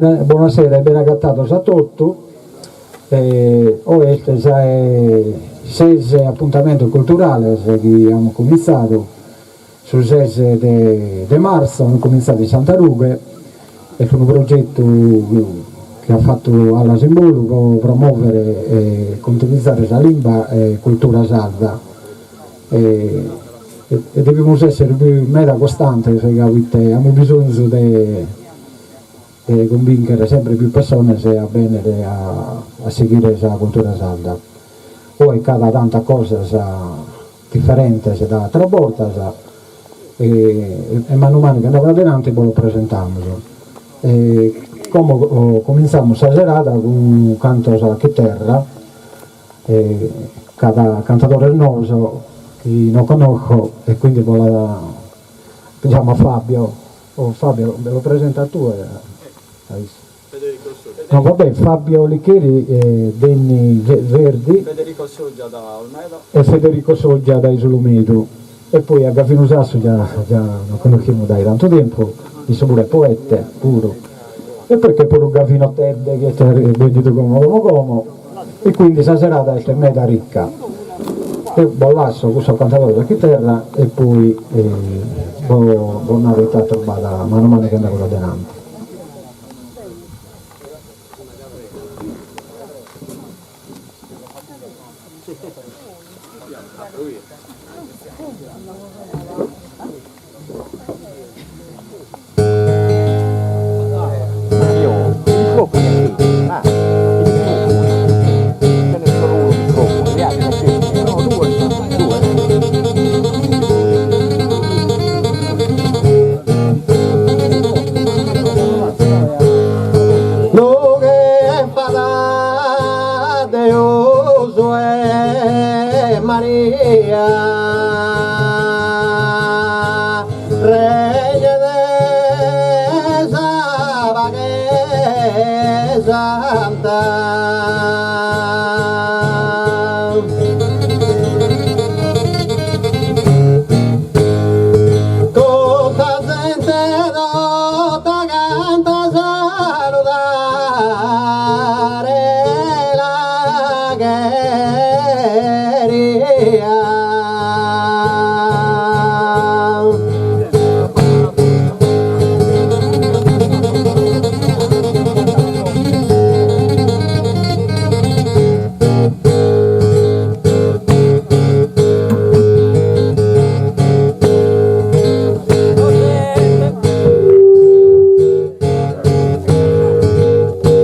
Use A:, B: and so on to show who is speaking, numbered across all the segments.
A: Bonasera e bene agatados a totu. Oe est sa 'e ses apuntamentos culturales chi amus cumintzadu su ses de martzu, amus cumintzadu in Santa Rughe, est unu progetu chi at fatu alas in bolu pro promòvere e contivizare sa limba e cultura sarda e devimus èssere meda costantes ca poite amus bisonzu de de cumbìnchere sempre pius pessones a bènnere a sighire sa cultura sarda. Oe ch'at tantas cosas diferentes da àteras bortas e manu manu chi andamus adenanti bos lo presentamus. Como comintzamus sa serada cun cantos a chiterra, ch'at cantadores noos chi no connosco e quindi bos la giamo a Fabio Oh Fabio, me lo presenta tue a issu. No va bè, Fabio Licheri e Denny Verdi.
B: Federico Soggia da Olmedo.
A: E Federico Soggia dae S'Ulumedu. E poi a Gavinu Sassu già già lu connoschimus dae tantu tempus, issu puru est poete puru. E poi ch'est puru Gavino Tedde chi est bennidu como como como e quindi sa serada est meda ricca. Deo bos lasso cussos cantadores a chiterra e poi bos naro ite ateru b'at manu manu chi andamus adenanti.
C: Lughe fata Deus e Maria Reina de sa paghe santa. Cun sa zente tota canta saludare la cheria.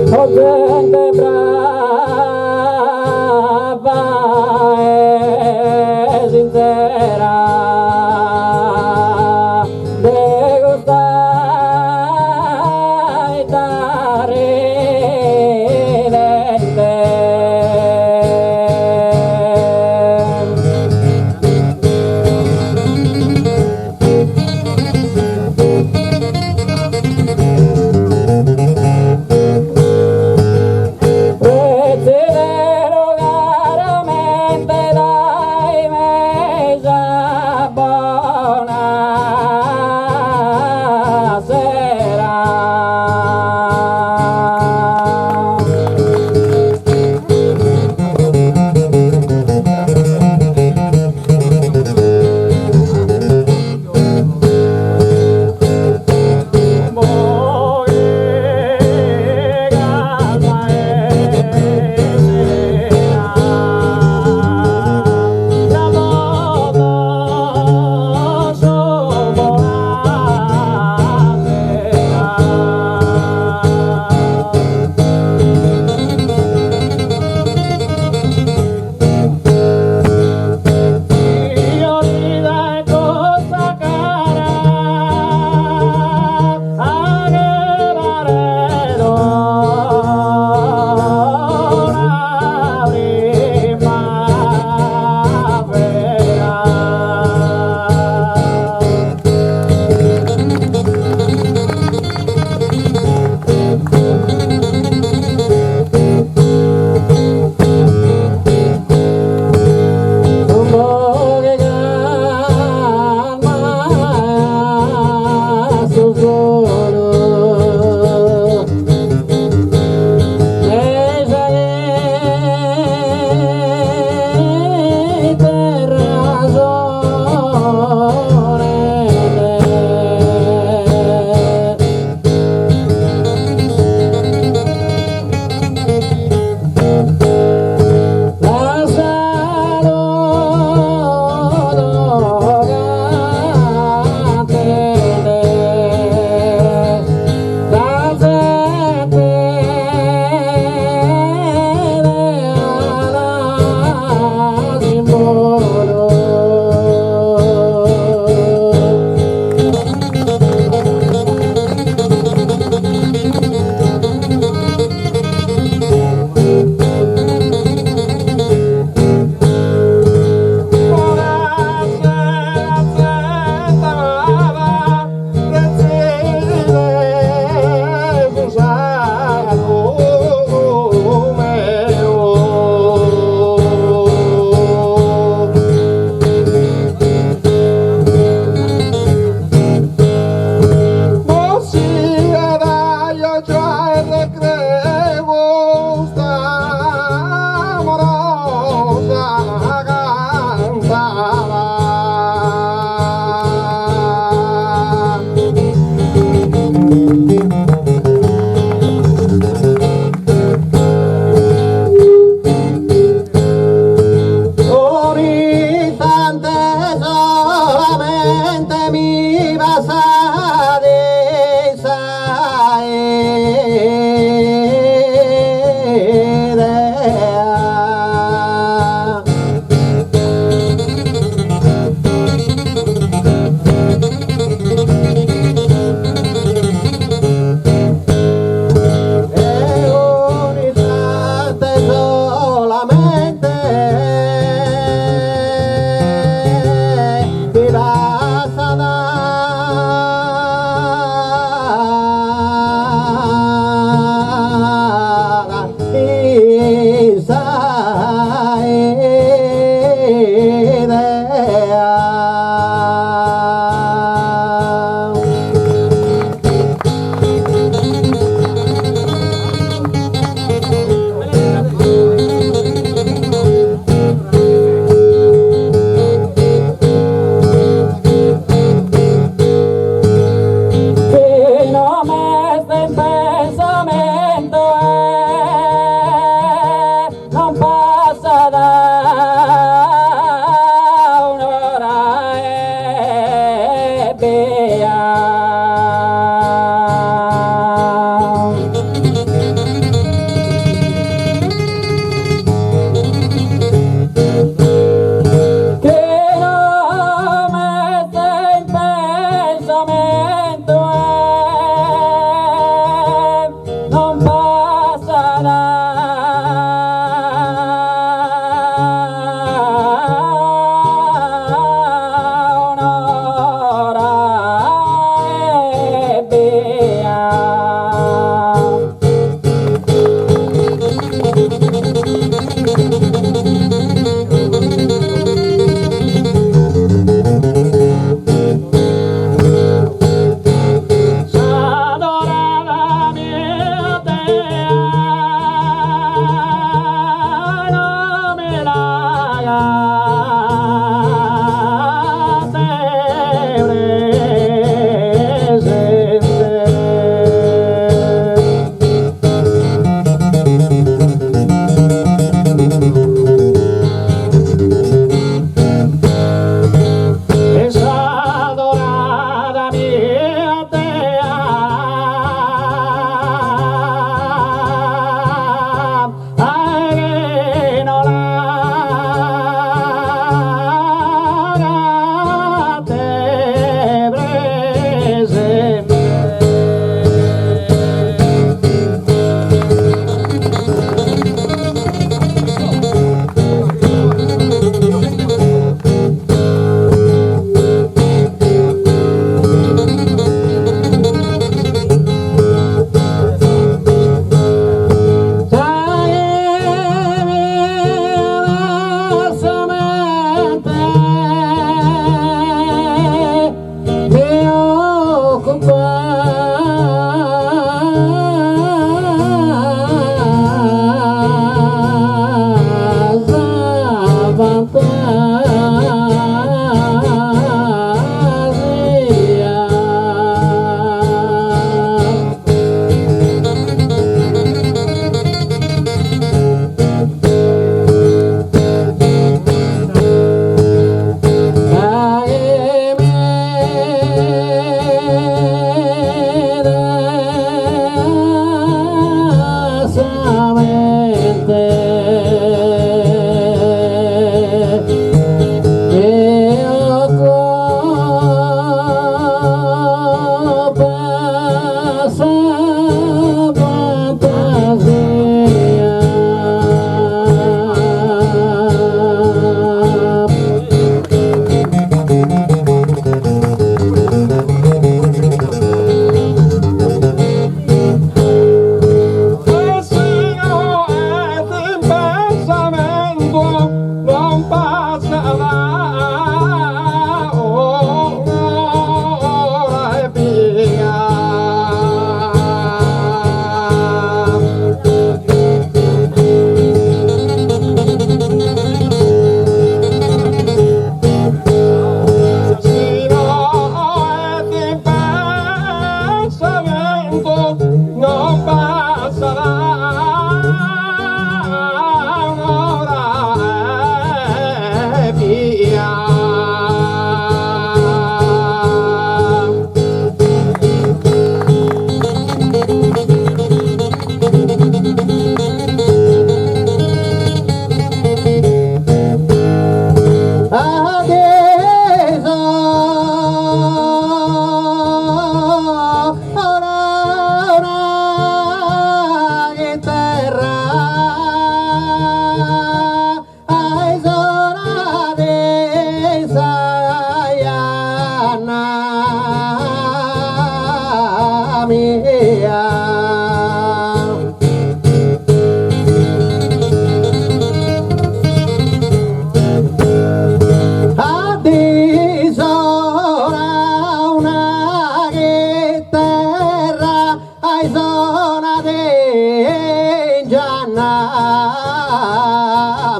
C: O gente brava e.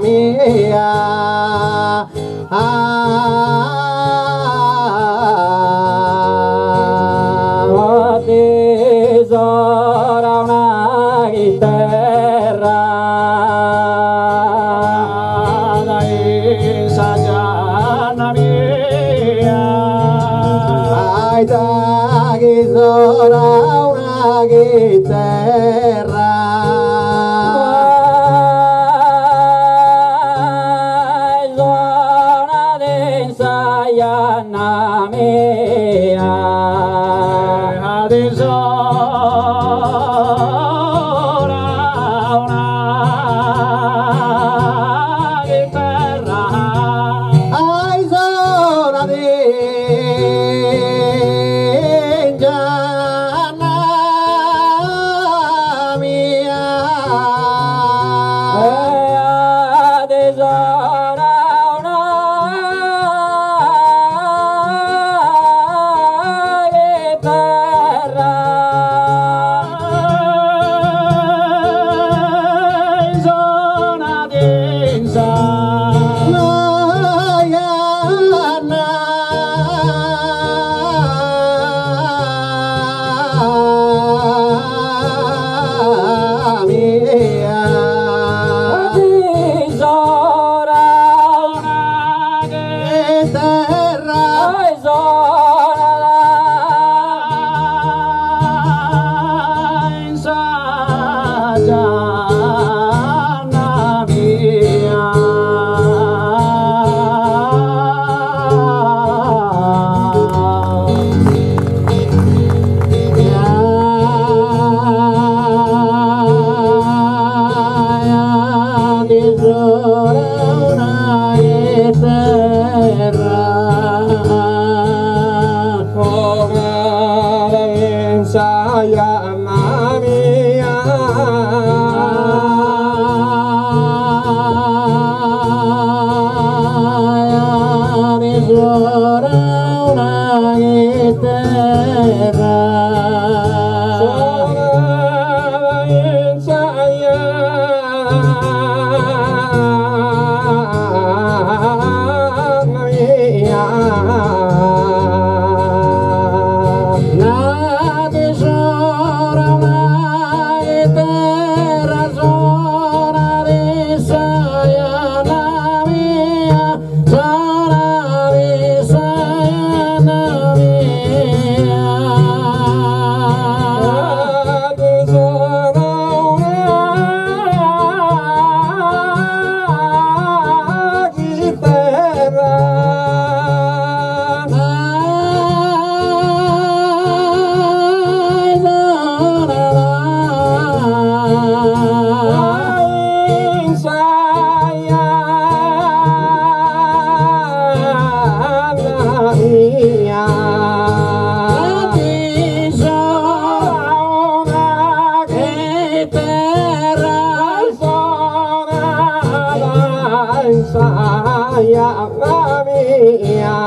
C: mia.
B: A disora una chiterra. In sa gianna mia.
C: Aita chi sona una chiterra.
B: Sonat in sa janna mia. A disora una chiterra.
C: Ai sonat in gianna mia.
B: A disora una chiterra. Sonat in sa
C: janna mia.
B: A disora una
C: Chiterra.
B: Ai sonat in sa gianna mia.
C: A disora una chiterra.
B: Sonat in sa janna mia.
C: A disora una chiterra.
B: Sonat in sa janna mia.
C: A disora una chiterra sonat in sa janna mia, sonat in sa janna mia.
B: A disora una chiterra.
C: Ai sonat
B: In sa janna mia.
C: A disora
B: Una
C: chiterra.
B: Sonat in sa janna mia.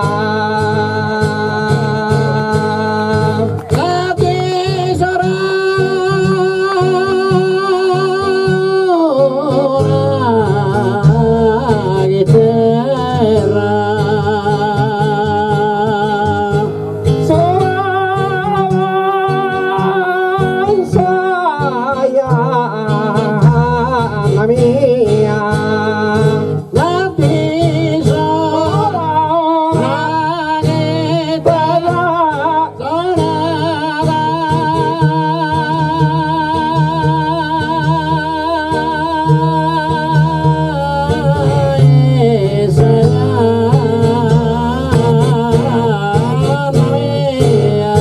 C: A disora una chiterra.
B: Sonat in sa janna mia.
C: A disora una chiterra. Sonat in sa janna mia.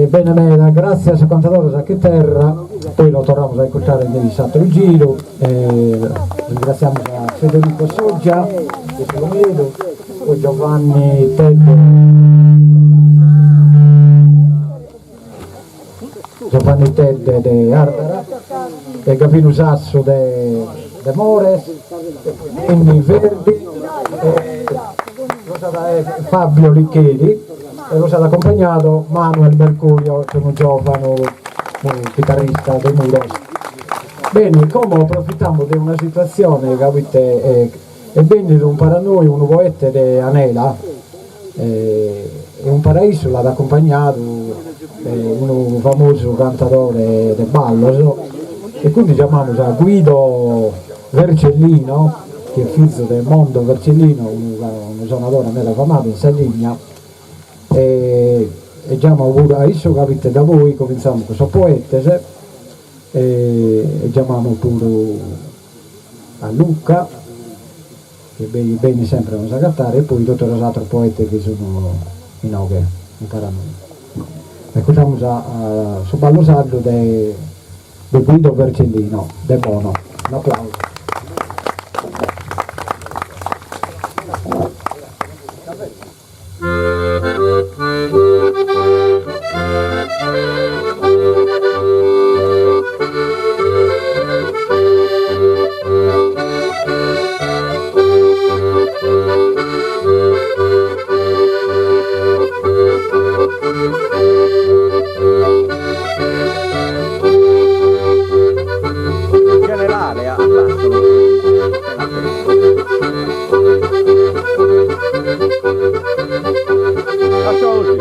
A: Bene meda, gràtzias a cantadores a chiterra, poi lo torramus a iscurtare in s'àteru giru, ringratziamus a Federico Soggia de S'Ulumedu, poi Giovanni Tedde Giovanni Tedde de Ardara e Gavinu Sassu de de Mores, e poi Ninni Verdi e Rosario. Cantat Fabio Licheri e los at accompagnadu Manuel Mercurio, est unu giovanu chitarrista de Muros. Beni, como aprofitamus de una situatzione ca poite est bennidu umpare a nois unu poete de Anela e umpare a issu l'at accumpagnadu unu famosu cantadore de ballos e quindi giamamus a Guido Vercellino, chi est fizu de Mondo Vercellino, unu sonadore meda famadu in Sardigna, e giamamus puru a issu ca poite da poi cumintzamus cun sos poetes e giamamus puru a Luca, chi benit sempre a nos agatare, e poi totu sos ateros poetes chi sun inoghe umpare a nois. Ascurtamus a su ballu sardu de de Guido Vercellino de Bono. Un'aplausu.
D: Generale a lassalo sena tempo. Lascia così.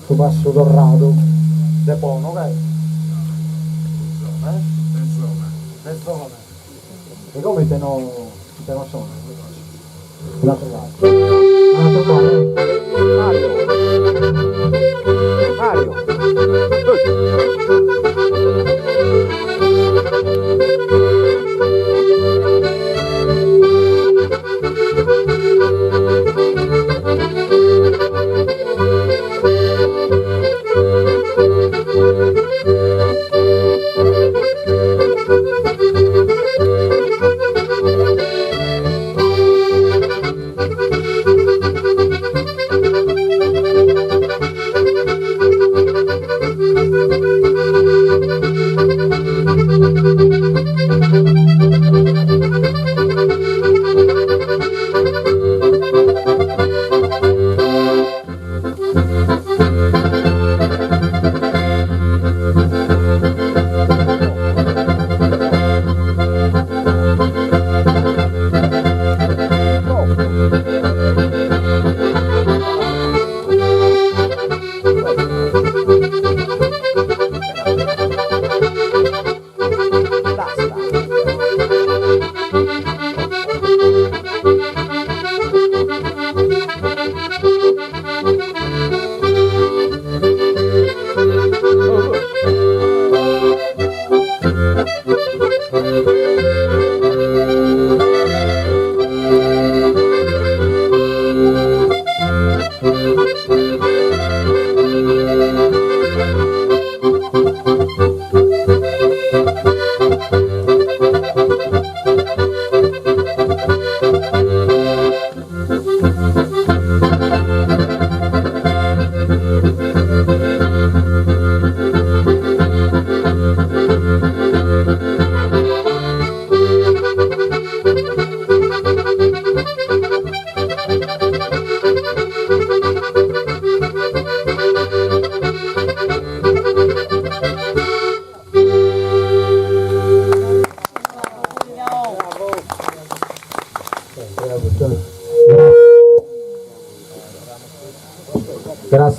A: Su passu torradu de Bono ca est? De zona. E como ite no ite no sonat? Un'atru passu. Un'atru passu.
D: Mario. Mario.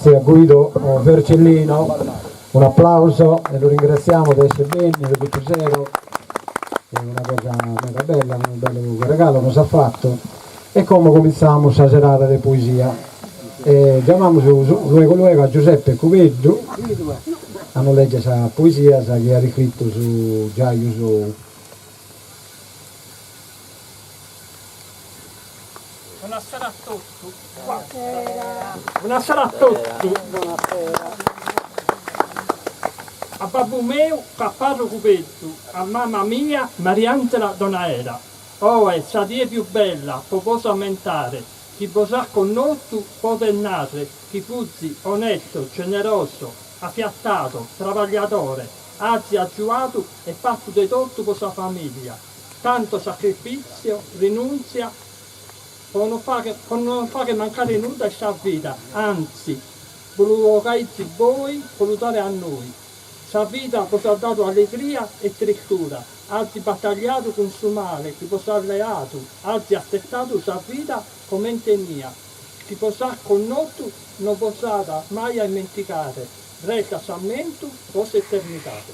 A: Grazie a Guido Vercellino, un applauso e lu ringraziamo de essere bennidu custu sero, est una cosa meda bella, unu bellu regalu nos at fatu e como cominzamus sa serada de poesia e giamamus luego luego a Giuseppe Cubeddu a nos leggere sa poesia chi at iscritu su giaju sou.
E: Bonasera a totu. Bonasera a totu. A babbu meu Paparru Cubeddu, a mama mia Mariangela Donaera. Oe sa die pius bella po bos ammentare, chi bos at connotu podet narrer chi fuzis onesto, generoso, afiatadu, trabagliadore, azis agiuadu e fatu de totu po sa familia. Tanto sacrifìtzio, rinùntzia, pro no fagher pro non fagher mancare nudda in sa vida, antzis, bo lu 'ogaizis bois pro lu dare a nois. Sa vida bos at dadu allegria e tristura, azis battagliadu cun su male chi bos at leadu, azis atzetadu sa vida comente 'eniat. Chi bos at connotu non bos at mai a ismentigare, restat s'ammentu pro s'eternidade.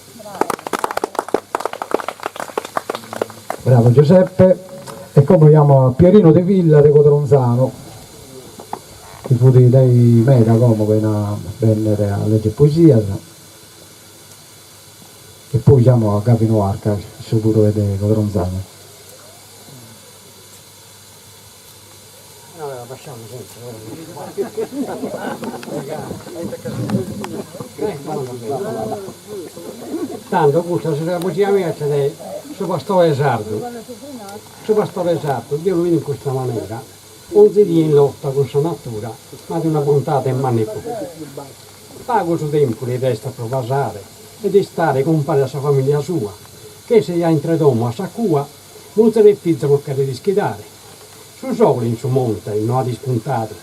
A: Bravo Giuseppe e como jamo a Pierino De Villa de Codronzanu chi fut dai meda como chena bennere a leggere poesias e poi jamo a Gavino Arca issu puru est de Codronzanu.
F: Tando custa sa poesia mia est de su pastore sardu. Su pastore sardu deo lu 'ido in custa manera, onzi die in lotta cun sa natura, ma de una bontade manna e pura. Pagu su tempus li restat pro pasare e de istare cumpare a sa familia sua, ch'essit a intro 'e domo a sa cua, Muzere e fizos los cheret ischidare. Su sole in su monte no at ispuntadu,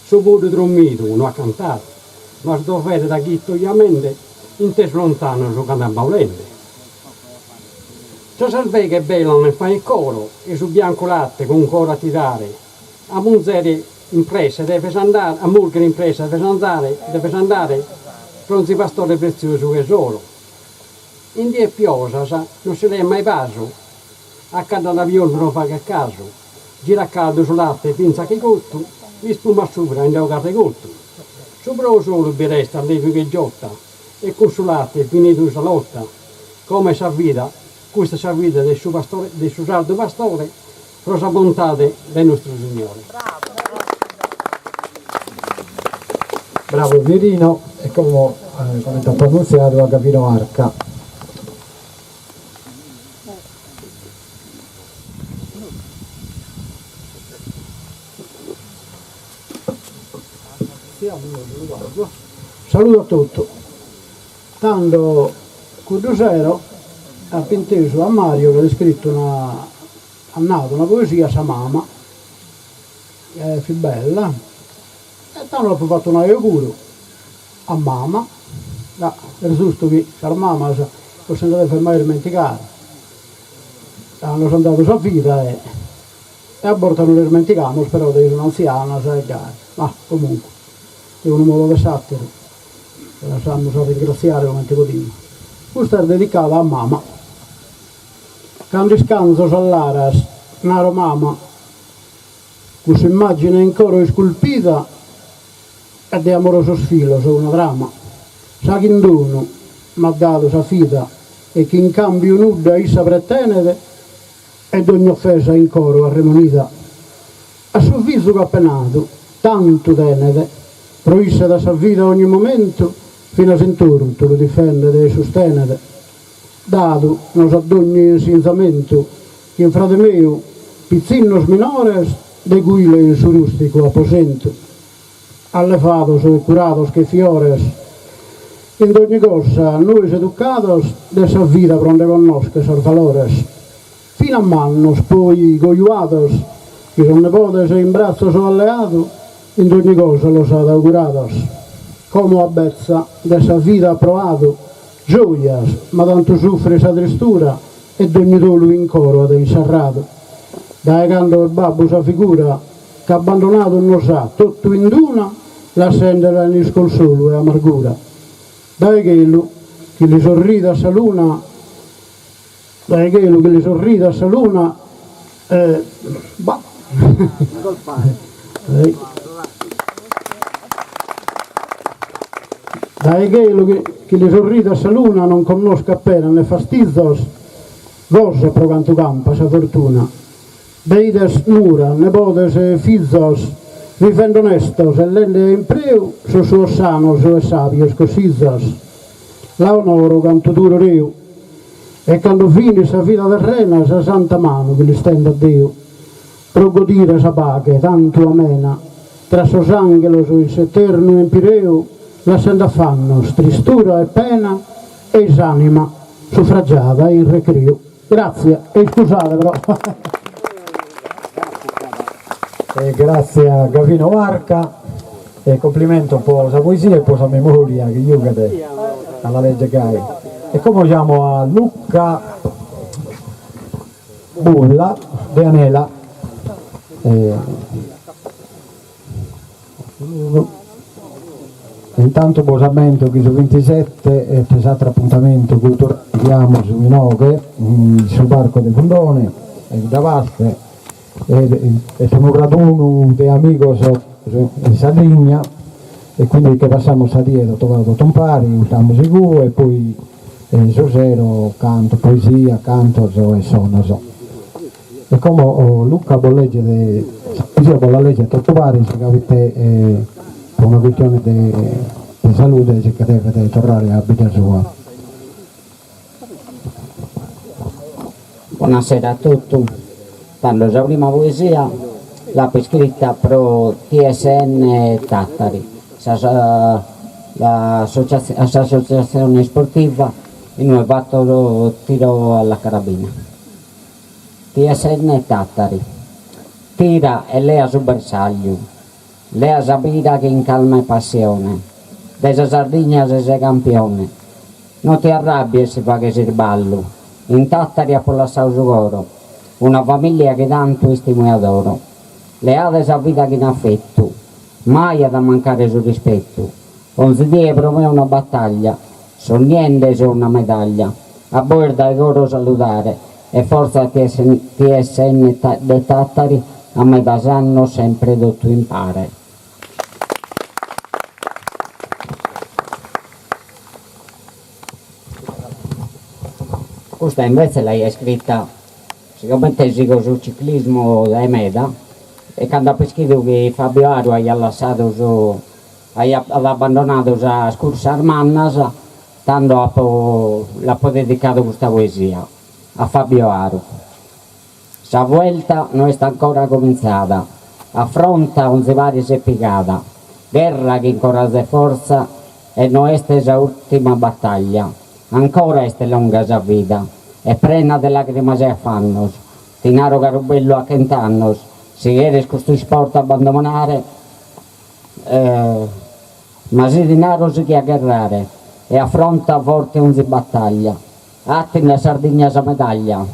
F: su puddu drommidu no at cantadu, ma su dovere da chito jamende, intesu lontanu su cane abbaulende. Sas 'erveghes belan e faen coro e su biancu latte cun coro a ti dare, a muzere in presse deves andare, a murghere in presse deves andare, deves andare, pro onzi pastore pretziosu che s'oro. In dies piosas non si leat mai pasu, a cando at piòvidu non faghet casu, girat caldu su latte fintzas chi cottu, l'ispumat subra e nde 'ogat regottu. Su brou solu bi restat lebiu che giotta e cun su latte finidu sa lotta. Como est sa vida, custa est sa vida de su pastore de su sardu pastore pro sa bontade de Nostru Signore.
A: Bravo Pierino e como comente apo annuntziadu a Gavino Arca.
G: Saludu a totu. Tando cuddu sero apo intesu a Mario chi at iscritu una at nadu una poesia a sa mama, e fit bella, e tando l'apo fatu nai eo puru a mama, ca est giustu chi sas mamas non si nde devent mai ismentigare, ca nos an dadu sa vida e e a bortas nos l'ismentigamus però dai sun antzianas e gai, ma comunque de unu modu o de s'atteru las amus a ringratziare comente podimus. Custa est dedicada a mama. Cando iscanzo sas laras, naro mama, cuss'immagine in coro isculpida est de amorosos filos una trama, sa chi in donu m'at dadu sa vida e chi in cambiu nudda issa pretenet e dogn'offesa in coro arremonida. A su fizu ch'at penadu tantu tenet, pro isse dat sa vida ogni momentu, finas in tortu lu difendet e sustenet. Dadu nos at dogni insinzamentu, chin frade meu, pitzinnos minores, de cuile in su rusticu aposentu. Allevados e curados che fiores, in dogni cosa nois educados de sa vida pro nde connoscher sos valores. Fin'a mannos poi cojuados, chi sos nebodes in bratzos at leadu, in dogni cosa los at augurados. Como a betza de sa vida at proadu gioias, ma tantu sufrit sa tristura e dogni dolu in coro at inserradu. Dae cando est babbu sa figura ch'abbandonadu nos at totu in d'una. lassendela in isconsolu e amargura. Dae chelu chi li sorridat sa luna, dae chelu chi li sorridat sa luna e bah. Dae chelu chi li sorridat sa luna non connoscat pena ne fastizos, goset pro cantu campat sa fortuna. De 'ider Mura, nebodes e fizos, vivende onestos e lende a impreu sos suos sanos e sabios cossizos. La onoro cantu duro reu. E cando finit sa vida terrena sa santa manu chi lis tendat Deu, pro godire sa paghe tantu amena tra sos anghelos in s'eternu empireu lassende afannos, tristura e pena e-i s'anima sufragiada in recreu. Grazie e iscusade però.
A: E grazie a Gavino Marca e complimento po sa poesia e po sa memoria chi giughet a la legger gai. E como giamo a Luca Bulla de Anela. Intantu bos ammento chi su vintisette est s'atteru apuntamentu culturale chi amus inoghe in su parcu de Fundone, in bidda Pasche, est unu radunu de amigos in Sardigna e quindi che passamus sa die totu totu umpari, 'ustamus igue e poi su sero cantu, poesia, cantos e sonos. E como Luca bos legget sa poesia bos la legget totu paris ca poite pro una chistione de salude si che devet torrare a bidda sua.
H: Bonasera a totu. Tando sa prima poesia l'apo iscrita pro TSN Tàtari, s'associatzione isportiva inue fato tiro alla carabina. TSN Tàtari, Tira e lea su bersagliu, lea sa vida chin calma e passione, de sa Sardigna ses campione, no ti arrabbies si faghes irballu, in Tàtari apo lassadu su coro, una familia chi tantu istimo e adoro. Leade sa vida chin afetu, mai at a mancare su rispetu, onzi die pro me una bataglia, Sonniende so una medaglia. A bois dae coro saludare e fortza TSN de Tàtari a medas annos sempre totu impare. Custa invece l'aia iscrita sigomente sigo su ciclismu dae meda e cando apo ischidu chi Fabio Aru aiat lassadu su Aiat abbandonadu sas cursas mannas, tando apo l'apo dedicadu custa poesia, a Fabio Aru. Sa Vuelta no est ancora comintzada, afronta onzi paris e pigada, gherra chin corazu e fortza e no est sa ùrtima bataglia, ancora est longa sa vida e prena de lagrimas e afannos, ti naro caru bellu a chent'annos, si cheres custu isport abbandonare, Ma si ti naro sighi a gherrare e afronta forte onzi battaglia, 'attinde a Sardigna sa medaglia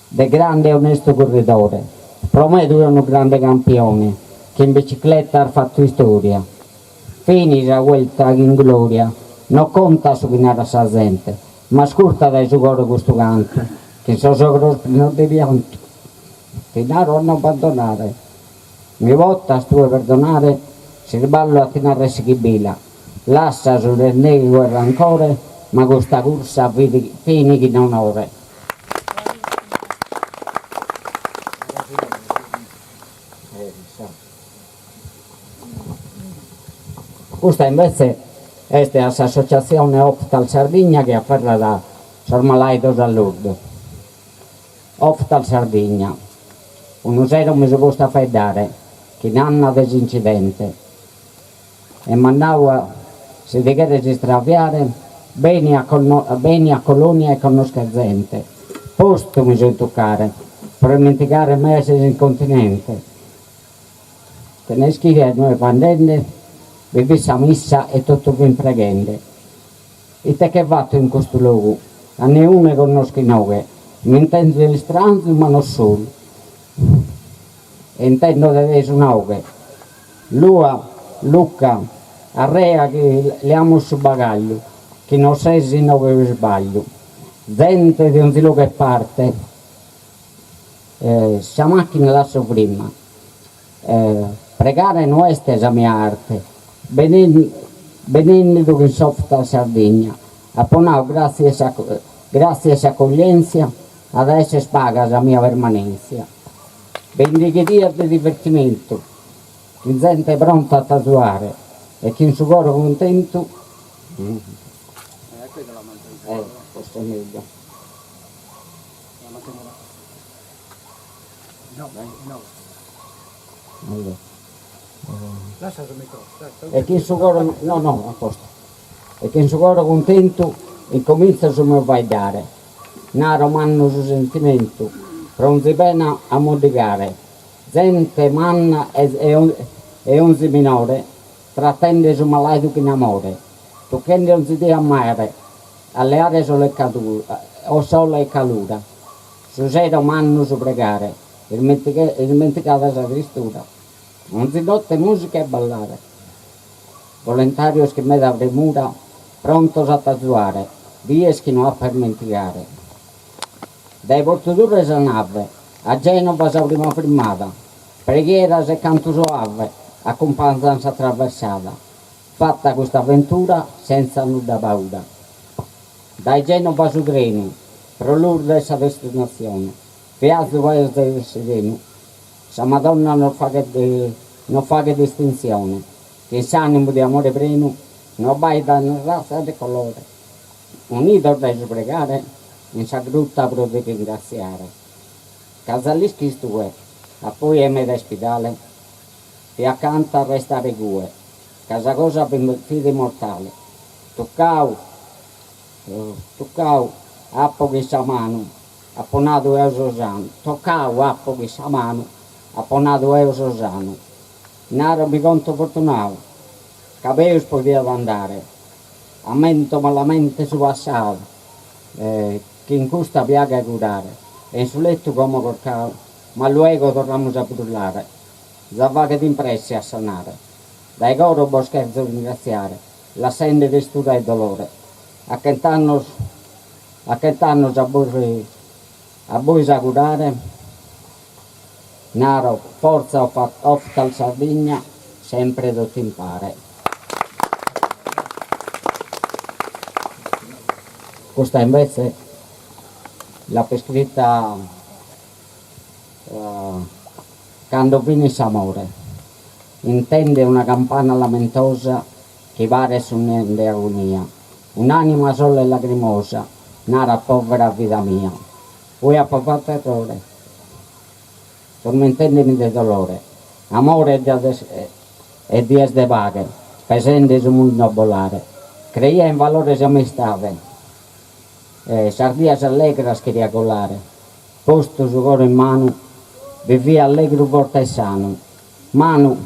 H: de grande e onestu curridore, pro me tue unu grande campione chi in bicicletta as fattu istoria. Fini sa Vuelta chin gloria, no contat su chi narat sa zente, ma ascurta dae su coro custu cantu, chin sos ogros prenos de piantu, ti naro a no abbandonare. Mi potas tue perdonare s'irballo a ti narrer sighibila, lassa su rennegu e rancore ma custa cursa fini chin onore. Custa invece est a s'associatzione Oftal Sardigna chi aferrat sos malaidos a Lourdes. Oftal Sardigna. Unu sero mi so postu a faeddare chin Anna de s'incidente e m'at nau si ti cheres istraviare beni a beni a Colonia e connosche zente. Postu mi so in tuccare pro ismentigare meses in continente. Chena ischire a inue fio andende bi fit sa missa e totu fin preghende. Ite che fatto in custu logu? A neune connosco inoghe, m'intendo istranzu ma no solu. E intendo de tesu una 'oghe. Lua, Luca, arrea chi leamus su bagagliu, chi no ses inoghe pro isbagliu. Zente de onzi logu e parte, sa macchina lasso frimma. Pregare no est sa mia arte, Benennidu chin s'Oftal Sardigna, apo nau gratzias gratzias s'accoglientzia, at a esser paga sa mia permanentzia. Bindighi dies de divertimentu, chin zente pronta a t'azuare e chin su coro cuntentu. E chin su coro no no a postu e chin su coro cuntentu incomintzo su meu faeddare naro mannu su sentimentu pro onzi pena ammoddigare zente manna e onzi minore trattende su malaidu chin amore tucchende onzi die a mare a leare sole e sole e calura Su sero mannu su pregare. Ismentigada sa tristura. Onzi notte musica e ballare. Volontarios chin meda premura prontos a t'azuare, dies chi no apo a ismentigare. Dae Portu Turre sa nave, a Genova sa prima frimmada, preghieras e cantu soave acumpanzan sa traversada. Fatta custa aventura senza nudda paura. Dae Genova su trenu, pro Lourdes sa destinatzione. Viazu paese serenu. Sa Madonna no faghet no faghet distintzione, chin s'animu de amore prenu no abbaidat ne ratza ne colore. Unidos dae su pregare in sa grutta pro ti ringratziare. Ca za l'ischis tue, a poi 'e meda ispidale, fia acanta a restare cue, ca sa cosa fit mortale. Tuccau, tuccau apo chin sa manu, apo nadu eo so sanu, toccau apo chin sa manu, apo nadu eo so sanu. Naro mi conto fortunau, ca peus podiat andare. Ammento malamente su passau, chin custa piaga 'e curare, e in su lettu como corcau, ma luego torramus a brullare. Za faghet in presse a sanare. Dae coro bos cherzo ringratziare, lassende tristura e dolore. A chent'annos a chent'annos a bos a bois augurare, naro, fortza Oftal Sardigna, sempre totu impare. Custa invece l'apo iscrita cando finit s'amore. Intende una campana lamentosa chi paret sonende agonia, un'anima sola e lagrimosa narat povera vida mia, ue apo fattu errore, turmentendemi de dolore, amore e dies de paghe, pesende su mundu a bolare, creia in valores e amistade, sas dies allegras cheria colare, postu su coro in manu, bi fia allegru forte e sanu, manu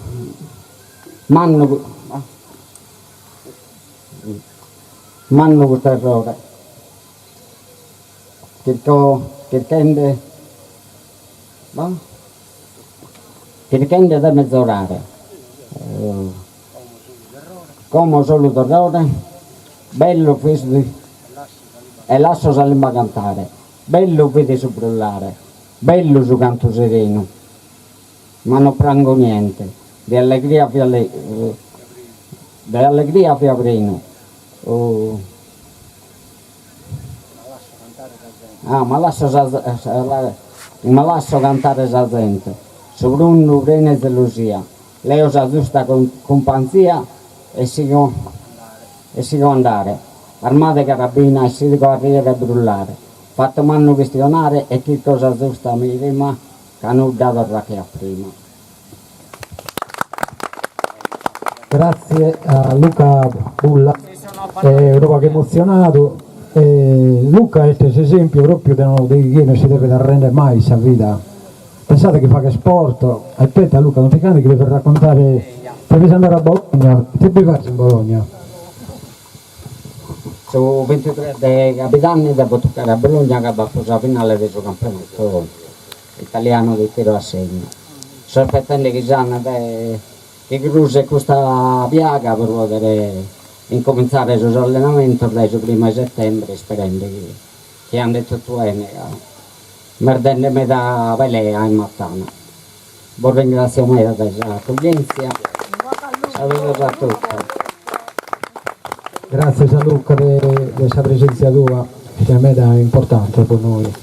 H: mannu mannu custu errore, chirco chirchende chirchende de mezorare, como solu terrore, bellu fit e lasso sa limba cantare, bellu fit su brullare, bellu su cantu serenu. Ma no prango niente, de allegria fia de allegria fia prenu. Ah, ma lasso sa ma lasso cantare sa zente, su prunnu prenu 'e zelosia, leo sa zusta cumpanzia e sigo e sigo andare, armada 'e carabina e sigo a riere e brullare, fatto mannu chistionare e chirco sa zusta rima Ca nudda torrat che a prima.
A: Gratzie a Luca Bulla, unu pagu emotzionadu, Luca est s'esempiu propriu de de chie non si devet arrender mai in sa vida, pensade chi faghet sport, aspetta Luca non ti ch'andes chi devo raccontare, deves andare a Bologna, ite bi faghes in Bologna?
H: Su bintitres de cabidanni depo tuccare a Bologna ca b'apo sa finale de su campionatu italianu de tiru a segnu. So aspettende chi sanet. chi cruset custa piaga pro podere incomintzare sos allenamentos dae su primu 'e settembre isperende chi chi andet totu 'ene ca m'est dende meda pelea e matana. Bos ringratzio meda de sa accoglientzia. Saludos a totu.
A: Gràtzias a Luca de sa presèntzia tua, chi est meda importante po nois.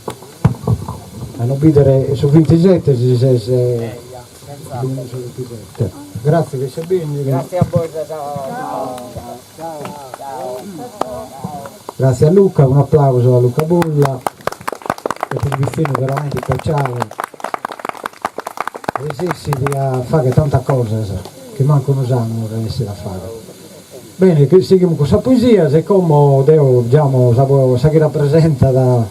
A: A nos bìdere su bintisete si ses lunis su bintisete. Gràtzias chi ses bènnidu.
H: Gràtzias a bois de sa
A: Gràtzias Luca, un'aplàusu a Luca Bulla, est unu pitzinnu veramente ispeciale, resessit a fagher tantas cosas chi mancu unu sanu resessit a fagher. Bene, sighimus cun sas poesias e como deo giamo sa sa chi rapresentat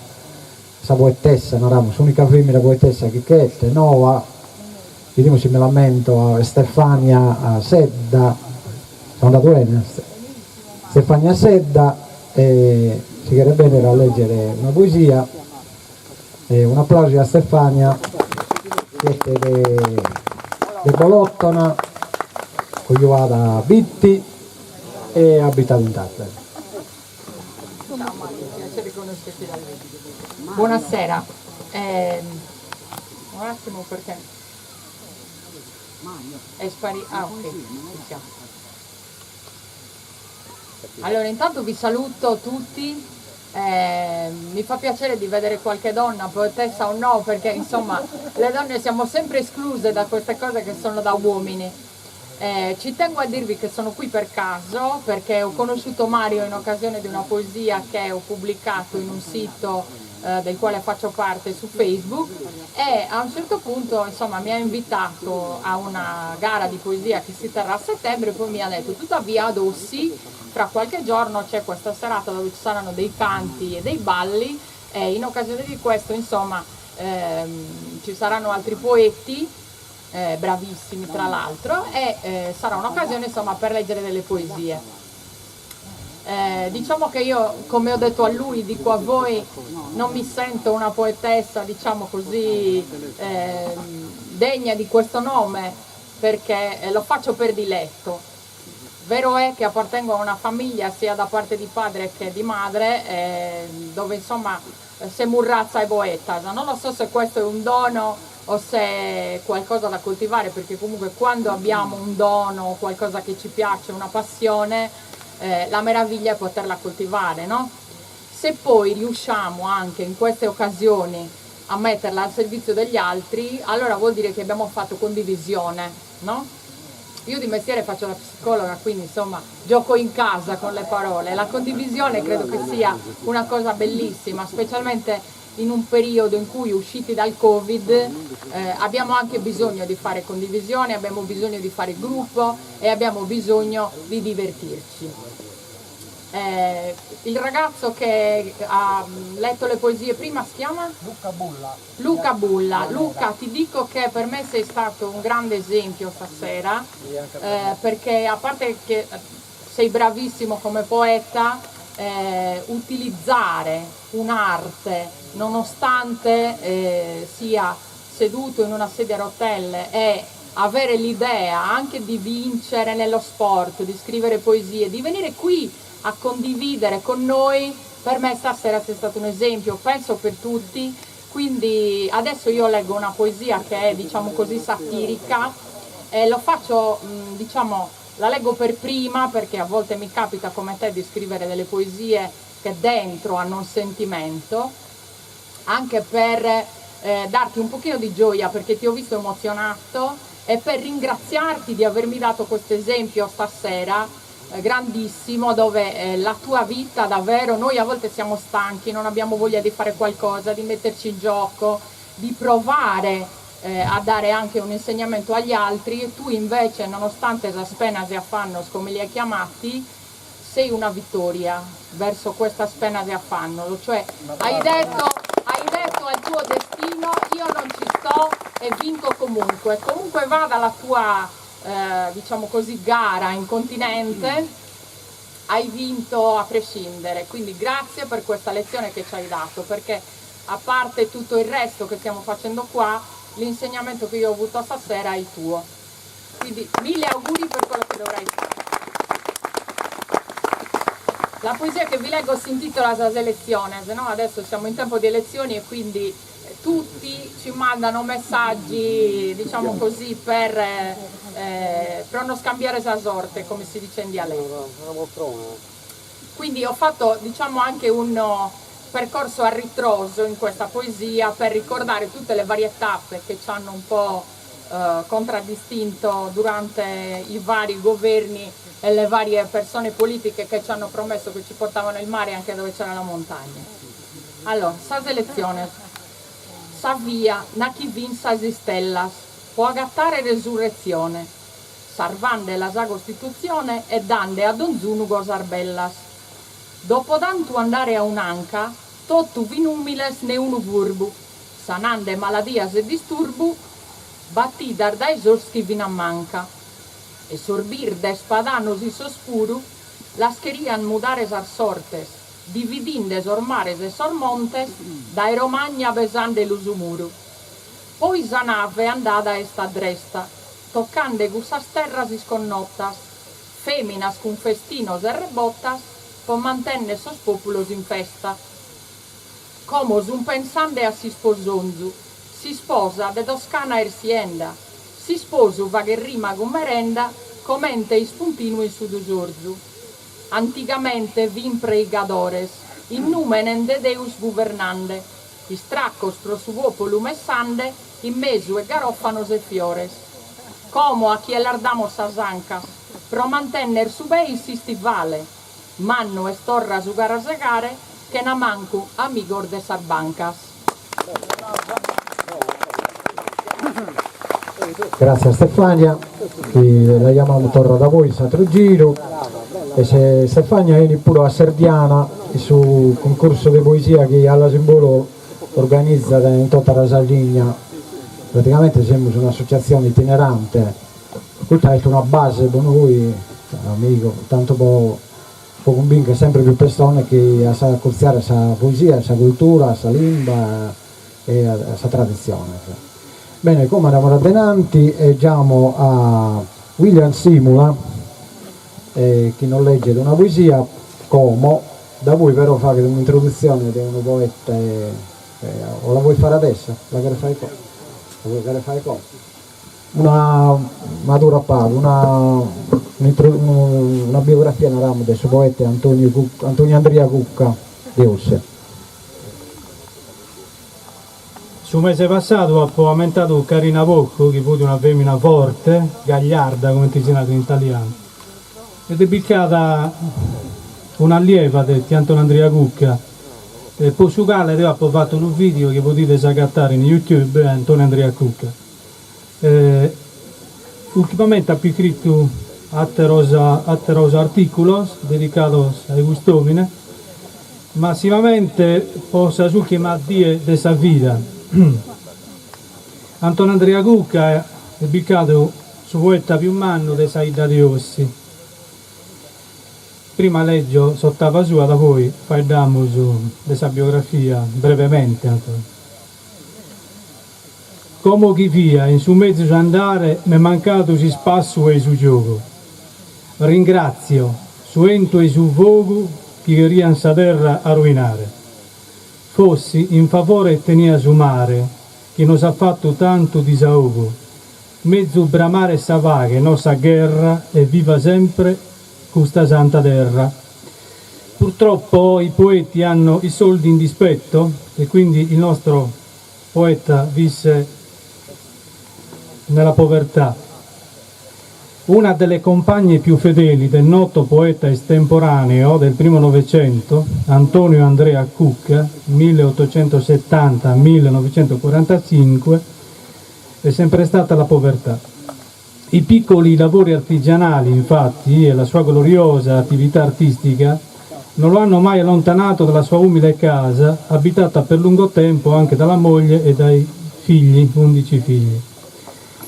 A: sa poetessa, naramus, s'unica femina poetessa chi ch'est, noa, bidimus si mi l'ammento, Stefania Sedda, so andadu 'ene? Stefania Sedda e si cheret bennere a leggere una poesia e un'aplausu a Stefania chi est de de Bolòtona, cojuada a Bitti e abitat in Tàtari.
I: Buonasera, un attimo perché è spari- ah ok, ci siamo. Allora intanto vi saluto tutti, eh, mi fa piacere di vedere qualche donna, poetessa o no, perché insomma le donne siamo sempre escluse da queste cose che sono da uomini. Eh, ci tengo a dirvi che sono qui per caso, perché ho conosciuto Mario in occasione di una poesia che ho pubblicato in un sito eh, del quale faccio parte su Facebook e a un certo punto insomma, mi ha invitato a una gara di poesia che si terrà a settembre e poi mi ha detto tuttavia ad Ossi fra qualche giorno c'è questa serata dove ci saranno dei canti e dei balli e in occasione di questo insomma ehm, ci saranno altri poeti eh, bravissimi tra l'altro e eh, sarà un'occasione insomma per leggere delle poesie. Eh, diciamo che io, come ho detto a lui, dico a voi, non mi sento una poetessa, diciamo così, eh, degna di questo nome, perché eh, lo faccio per diletto. Vero è che appartengo a una famiglia sia da parte di padre che di madre, eh, dove insomma semus ratza 'e poetas. Non lo so se questo è un dono o se è qualcosa da coltivare, perché comunque quando abbiamo un dono, qualcosa che ci piace, una passione, eh, la meraviglia è poterla coltivare, no? Se poi riusciamo anche in queste occasioni a metterla al servizio degli altri, allora vuol dire che abbiamo fatto condivisione, no? Io di mestiere faccio la psicologa, quindi insomma gioco in casa con le parole. La condivisione credo che sia una cosa bellissima, specialmente in un periodo in cui usciti dal Covid eh, abbiamo anche bisogno di fare condivisione, abbiamo bisogno di fare gruppo e abbiamo bisogno di divertirci. Eh, il ragazzo che ha letto le poesie prima si chiama?
A: Luca Bulla.
I: Luca Bulla. Luca, ti dico che per me sei stato un grande esempio stasera, eh, perché a parte che sei bravissimo come poeta, eh, utilizzare un'arte nonostante eh, sia seduto in una sedia a rotelle e avere l'idea anche di vincere nello sport, di scrivere poesie, di venire qui a condividere con noi, per me stasera sei stato un esempio, penso per tutti. Quindi adesso io leggo una poesia che è, diciamo così, satirica e lo faccio, diciamo, la leggo per prima perché a volte mi capita come te di scrivere delle poesie che dentro hanno un sentimento, anche per eh, darti un pochino di gioia perché ti ho visto emozionato e per ringraziarti di avermi dato questo esempio stasera eh, grandissimo dove eh, la tua vita davvero, noi a volte siamo stanchi, non abbiamo voglia di fare qualcosa, di metterci in gioco, di provare eh, a dare anche un insegnamento agli altri e tu invece, nonostante sas penas e affannos come li hai chiamati, sei una vittoria verso questa penas e affannos, cioè hai detto, hai detto al tuo destino io non ci sto e vinco comunque, comunque vada la tua eh, diciamo così, gara in continente, hai vinto a prescindere, quindi grazie per questa lezione che ci hai dato, perché a parte tutto il resto che stiamo facendo qua, l'insegnamento che io ho avuto stasera è il tuo. Quindi mille auguri per quello che dovrai fare. La poesia che vi leggo si intitola Sas eletziones, no? Adesso siamo in tempo di elezioni e quindi tutti ci mandano messaggi, diciamo così, per pro nos cambiare sa sorte, come si dice in dialetto. Quindi ho fatto, diciamo, anche un percorso a ritroso in questa poesia per ricordare tutte le varie tappe che ci hanno un po' contraddistinto durante i vari governi e le varie persone politiche che ci hanno promesso che ci portavano il mare anche dove c'era la montagna. Allora, sas eletziones. Sa via, nachi fin sas istellas, po agatare resurretzione, sarvandela sa Costitutzione e dande a donzunu cosas bellas. Dopo tantu andare a un'anca, totu fin umiles neunu furbu, sanande maladias e disturbu, batidas dae sos chi fin a manca. E sos birdes padanos issos puru, las cherian mudare sas sortes, dividinde sos mares e sos montes, dae Romagna pesandelu su muru. Poi sa nave andada est a dresta, toccande cussas terras isconnotas, feminas cun festinos e rebotas po mantenner sos populos in festa. Como sun pensande a s'isposonzu, s'isposa de Toscana est sienda, s'isposu faghet rima cun merenda comente ispuntinu in su tusorzu. Antigamente fin preigadores, in numene de Deus guvernande, istracos pro su populu messande in mesu 'e garofanos e fiores. Como a chie las damos sas ancas, pro mantenner su pê in s'istivale, mannu est torra su carrasegare chena mancu amigos de sas bancas.
A: Gràtzias Stefania, chi la jamamus torra da poi in s'atru giru, e Stefania 'enit puru a Serdiana in su cuncursu de poesia chi Alas in Bolu organizat in tota sa Sardigna, praticamente semus un'associatzione itinerante, custa est una base po nois, amigu, tantu po po cumbincher sempre pius pessones chi a s'acurtziare a sa poesia, a sa cultura, a sa limba e a sa traditzione. Bene, como andamus a denanti e giamo a William Simula chi nos legget una poesia como, da poi però faghet un'introduzione de unu poete, o la vuoi fare adesso? La cheres fagher como? La cheres fagher como? Una ma durat pagu, una una biografia naramus de su poete Antonio Antonio Andria Cucca de Ossi.
J: Su mese passadu apo ammentadu Carina Porcu, chi fut una femina forte, gagliarda comente si narat in italianu, ed est bicada un'allieva de tiu Antonio Andria Cucca, po su cale deo apo fatu unu video chi podides agatare in YouTube, Antonio Andria Cucca. Ultimamente apo iscritu àteros àteros artìculos dedicados a cust'òmine, massimamente po sas ùrtimas dies de sa vida. Antonio Andria Cucca est bicadu su poeta pius mannu de sa 'idda de Ossi. Prima lègio s'otava sua, da poi faeddamus de sa biografia brevemente. Como chi fia in su mezus andare m'est mancadu s'ispassu e-i su giogu. Ringràtzio su 'entu e-i su fogu chi cherian sa terra arruinare. Fossi in favore tenia su mare chi nos at fatu tantu disaogu. Mezus bramare sa paghe no sa gherra e viva sempre custa santa terra. Purtroppo i poeti hanno i soldi in dispetto e quindi il nostro poeta visse nella povertà. Una delle compagne più fedeli del noto poeta estemporaneo del primo Novecento, Antonio Andrea Cucca, 1870-1945, è sempre stata la povertà. I piccoli lavori artigianali, infatti, e la sua gloriosa attività artistica non lo hanno mai allontanato dalla sua umile casa, abitata per lungo tempo anche dalla moglie e dai figli, 11 figli.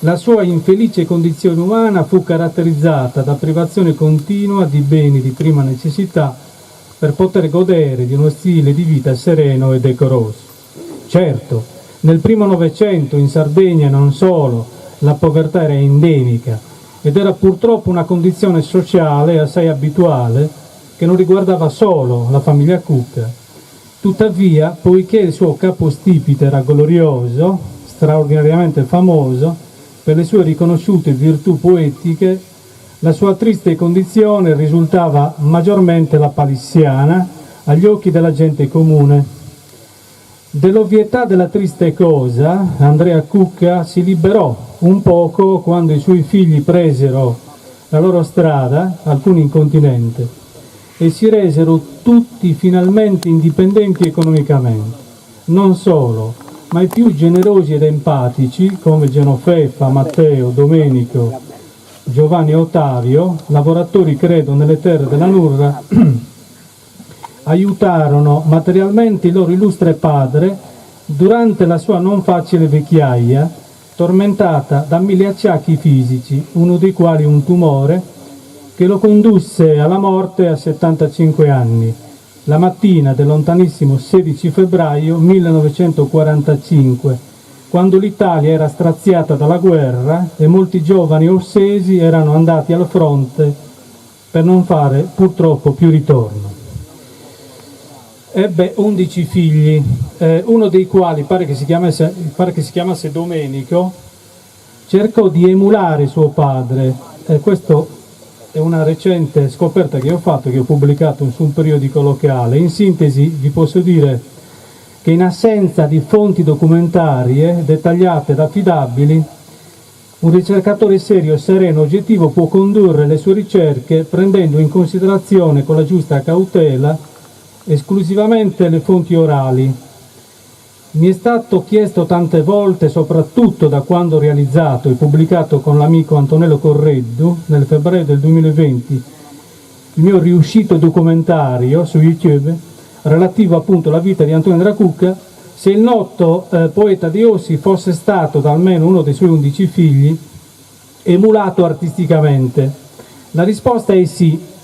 J: La sua infelice condizione umana fu caratterizzata da privazione continua di beni di prima necessità per poter godere di uno stile di vita sereno e decoroso. Certo, nel primo Novecento in Sardegna e non solo, la povertà era endemica. Ed era purtroppo una condizione sociale assai abituale che non riguardava solo la famiglia Cucca. Tuttavia, poiché il suo capostipite era glorioso, straordinariamente famoso, per le sue riconosciute virtù poetiche, la sua triste condizione risultava maggiormente lapalissiana agli occhi della gente comune. Dell'ovvietà della triste cosa, Andrea Cucca si liberò un poco quando i suoi figli presero la loro strada, alcuni in continente, e si resero tutti finalmente indipendenti economicamente. Non solo, ma i più generosi ed empatici, come Genofeffa, Matteo, Domenico, Giovanni e Ottavio, lavoratori credo nelle terre della Nurra, aiutarono materialmente il loro illustre padre durante la sua non facile vecchiaia, tormentata da mille acciacchi fisici, uno dei quali un tumore, che lo condusse alla morte a 75 anni, la mattina del lontanissimo 16 febbraio 1945, quando l'Italia era straziata dalla guerra e molti giovani ossesi erano andati al fronte per non fare purtroppo più ritorno. Ebbe 11 figli, uno dei quali, pare che si chiamasse, pare che si chiamasse Domenico, cercò di emulare suo padre. E questo è una recente scoperta che ho fatto, che ho pubblicato su un periodico locale. In sintesi vi posso dire che in assenza di fonti documentarie dettagliate ed affidabili, un ricercatore serio, sereno, oggettivo può condurre le sue ricerche prendendo in considerazione con la giusta cautela esclusivamente le fonti orali. Mi è stato chiesto tante volte, soprattutto da quando ho realizzato e pubblicato con l'amico Antonello Correddu nel febbraio del 2020 il mio riuscito documentario su YouTube relativo appunto alla vita di Antonio Andrea Cucca, se il noto poeta di Ossi fosse stato da almeno uno dei suoi 11 figli emulato artisticamente. La risposta è sì.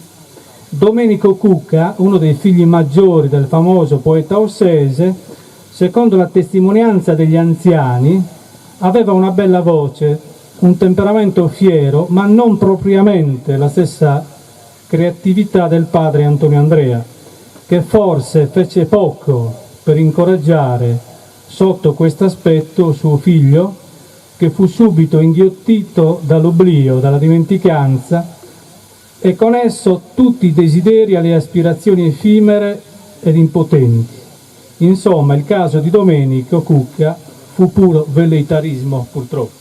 J: Domenico Cucca, uno dei figli maggiori del famoso poeta ossese, secondo la testimonianza degli anziani, aveva una bella voce, un temperamento fiero, ma non propriamente la stessa creatività del padre Antonio Andrea, che forse fece poco per incoraggiare sotto questo aspetto suo figlio, che fu subito inghiottito dall'oblio, dalla dimenticanza, e con esso tutti i desideri e le aspirazioni effimere ed impotenti. Insomma, il caso di Domenico Cucca fu puro velleitarismo, purtroppo.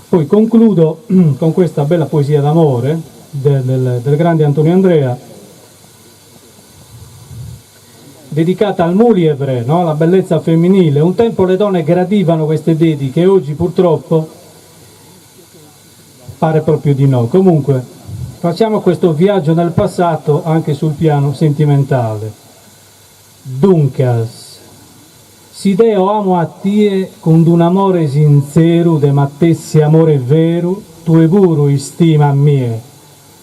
J: Poi concludo con questa bella poesia d'amore del grande Antonio Andrea, dedicata al muliebre, no? Alla bellezza femminile. Un tempo le donne gradivano queste dediche, oggi purtroppo pare proprio di no. Comunque, facciamo questo viaggio nel passato anche sul piano sentimentale. Duncas, si deo amo a tie cun d'un'amore sintzeru de matessi amore veru, tue puru istima a mie,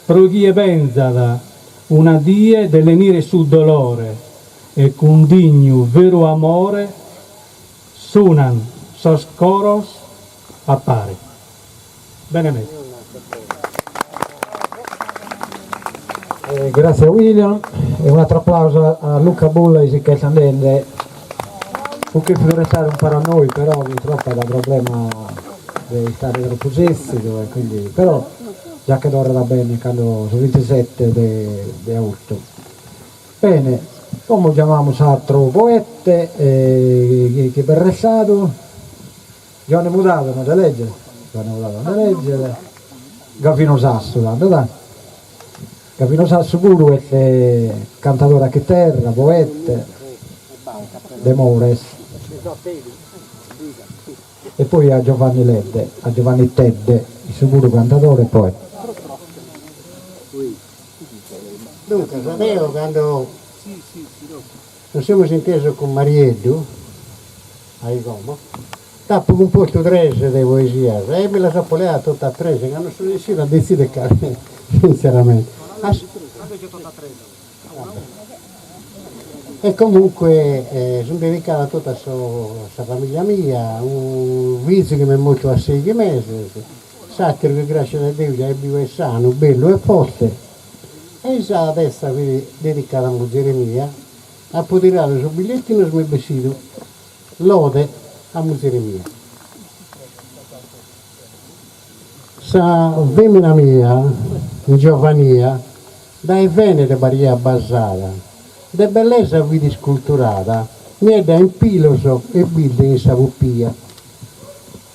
J: pro chie pensat una die de lenire su dolore e cun dignu veru amore s'unan sos coros a pare. Bene meda.
A: Grazie a William e un atteru applauso a Luca Bulla chi ch'est andende. Fut cherfidu restare umpare a nois però purtroppo at problema de istare tropu setzidu e quindi però già che torrat a benni cando su vintisette de de austu. Bene, como giamamus s'atteru poete chi b'est restadu Giuanne Mudadu no de leggere, Giuanne Mudadu no de leggere, Gavino Sassu tando dai. Gavino Sassu puru est cantadore a chiterra, poete de Mores. E poi a Giovanni Ledde, a Giovanni Tedde, issu puru cantadore e poete.
K: Duncas, deo cando nos semus intesos cun Marieddu, Ai como. Nd'apo cumpostu tres de poesias e mi las apo leadas totu a tres, ca non so ressidu a detzidere cale, sintzeramente. E comunque sunt dedicadas totu a sa familia mia, unu fizu chi m'est mortu a seighi meses. S'ateru chi grascias a Deus già est biu e sanu, bellu e forte. E i sa terza fit dedicada a muzere mia, apo tiradu sos bigliettinos m'est bessidu lode a muzere mia. Sa femina mia in giovania dae Venere pariat basada, de bellesa fit isculturada, niedda in pilos e birde in sa pupia.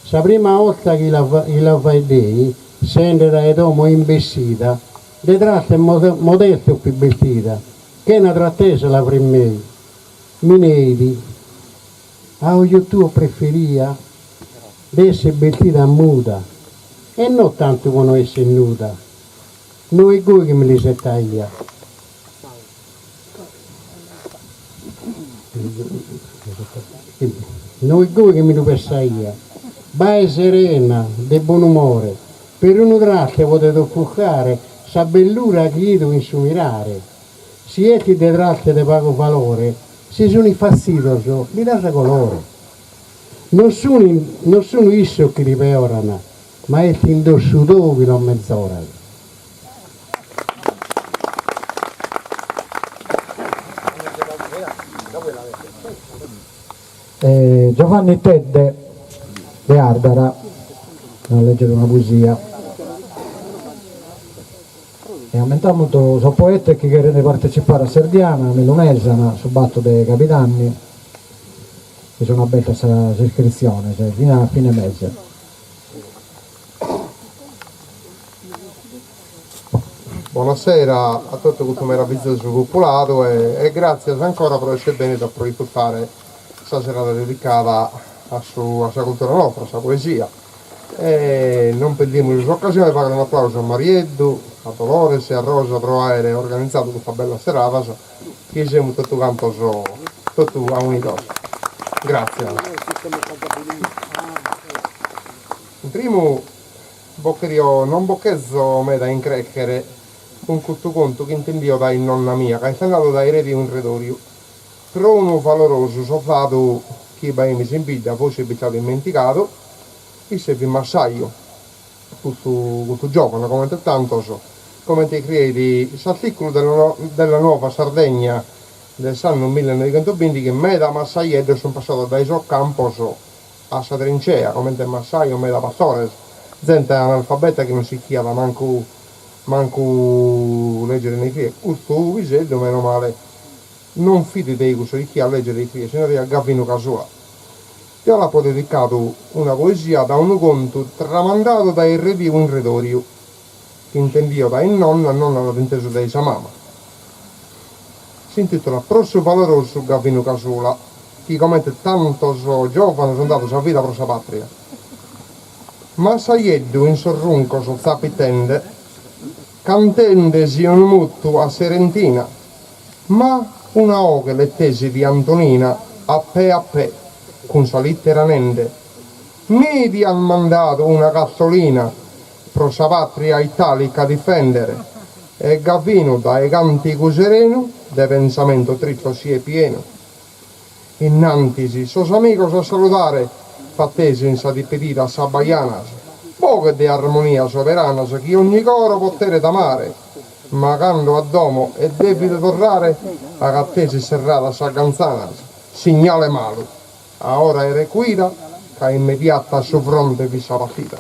K: Sa prima 'olta chi la chi la faeddei, sende dae domo in bessida, de traste modestu fit bestida, chena trattesa la frimmei. Mi neit, A oju tuo preferia de esser bestida muda e no tantu pro no esser nuda. No est goi chi mi l'isettaia. No est goi chi mi lu pessaia. Bae serena, de bonumore, perunu traste podet offuscare sa bellura chi 'ido in su mirare. Si 'estit de traste de pagu valore, si sun iffassidos li das colore. Non sun non sun issos chi ti peoran, ma est s'indossu tou chi los mezorat.
A: Giovanni Tedde de Ardara nos legget una poesia. E ammentamus sos poetes chi cherent partecipare a Serdiana, mi lu nezan, su battor de cabidanni, chi sun abertas sas iscritziones fina a fine mese.
L: Bonasera a totu custu meravizosu populadu e gratzias ancora pro esser bennidu a proiffutare sa serada dedicada a su a sa cultura nostra, a sa poesia. E non perdimus s'occasione de fagher un'aplausu a Marieddu, a Dolores e a Rosa pro aere organizadu custas bellas seradas chi semus totu cantos totu aunidos. Gratzias. In primu bos cherio, non bos cherzo meda increchere cun custu contu chi intendio dae nonna mia ca est andadu dae erediu in redoriu Pro unu valorosu sordadu chi b'aimis in bidda, forsis bistadu immentigadu, isse fit massaju, custu custu giovanu, comente tantos, comente iscrieit s'articulu della Nuova Sardegna de s'annu millenoighentosbindighi, meda massajeddos sun passados dae sos campos a sa trincea, comente massajos, meda pastores, zente analfabeta chi non s'ischiat mancu mancu leggere ne iscriere. Custu piseddu, meno male, Non fit de cussos ischiat leggere e iscriere, si naraiat Gavinu Casula. Deo l'apo dedicadu una poesia da unu contu tramandadu dae rediu in redoriu, chi intendio dae nonna, nonna l'at intesu dae sa mama. S'intitulat Pro su valorosu Gavinu Casula, chi comente tantos giovanos an dadu sa vida pro sa patria. Massajeddu in sos runcos zapitende, Cantendesi unu muttu a serentina, ma una 'oghe l'ettesit Antonina a pe a pe, cun sa littera nende, Mi ti han mandadu una cazzolina pro sa patria italica difendere, e Gavinu dae cantigu serenu de pensamentos tristos si est pienu. Innantis sos amigos a saludare fattesin sa dipedida a sas bajanas, boghes de armonia soberanas chi ogni coro poteret amare, ma cando a domo est devidu torrare agattesit serradas sas gantzanas, signale malu, a ora 'e recuida ca immediata a su fronte fit sa partida.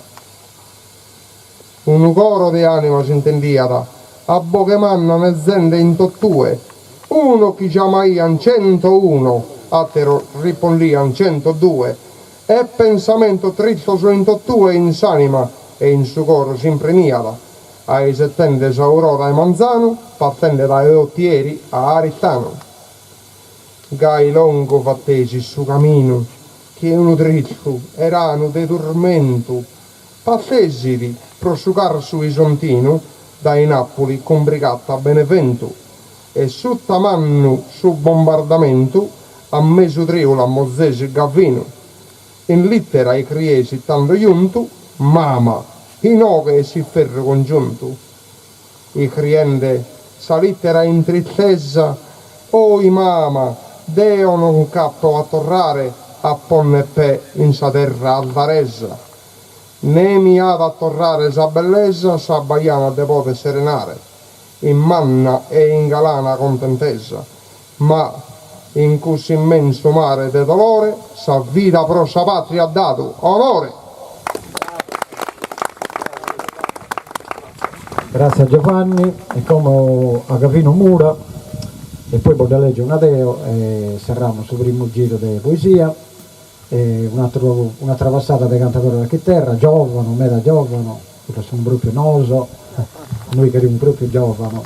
L: Unu coro de animas intendiat a boghe manna nezende in totue, unos chi giamaian centouno, ateros ripondian centodue, e pensamentos tristos in totue in s'anima e in su coro s'imprimiat, aisettende s'aurora 'e manzanu, partende dae Otieri a Arittanu. Gai longu fattesit su caminu, che unu tristu 'eranu de turmentu, Passesit pro su Carsu Isontinu dae Napuli cun brigata a Beneventu e sutta mannu su bombardamentu a mesu triula mozesit Gavinu. In littera icriesit tando juntu, Mama, inoghe est s'ifferru congiuntu. Icriende sa littera in tristesa, Ohi mama, deo non ch'apo a torrare a ponner pè in sa terra ardaresa. Ne mi at a torrare sa bellesa sa bajana de poder serenare in manna e in galana contentesa, ma in cuss'immensu mare de dolore sa vida pro sa patria at dadu onore!
A: Gratzias a Giovanni e como a Gavino Mura e poi bos nde lègio una deo e serramus su primu giru de poesia. E un'ateru un'atera passada de cantadores a chiterra, giovanu, meda giovanu, custos sun propriu noos, nois cherimus propriu giovanos.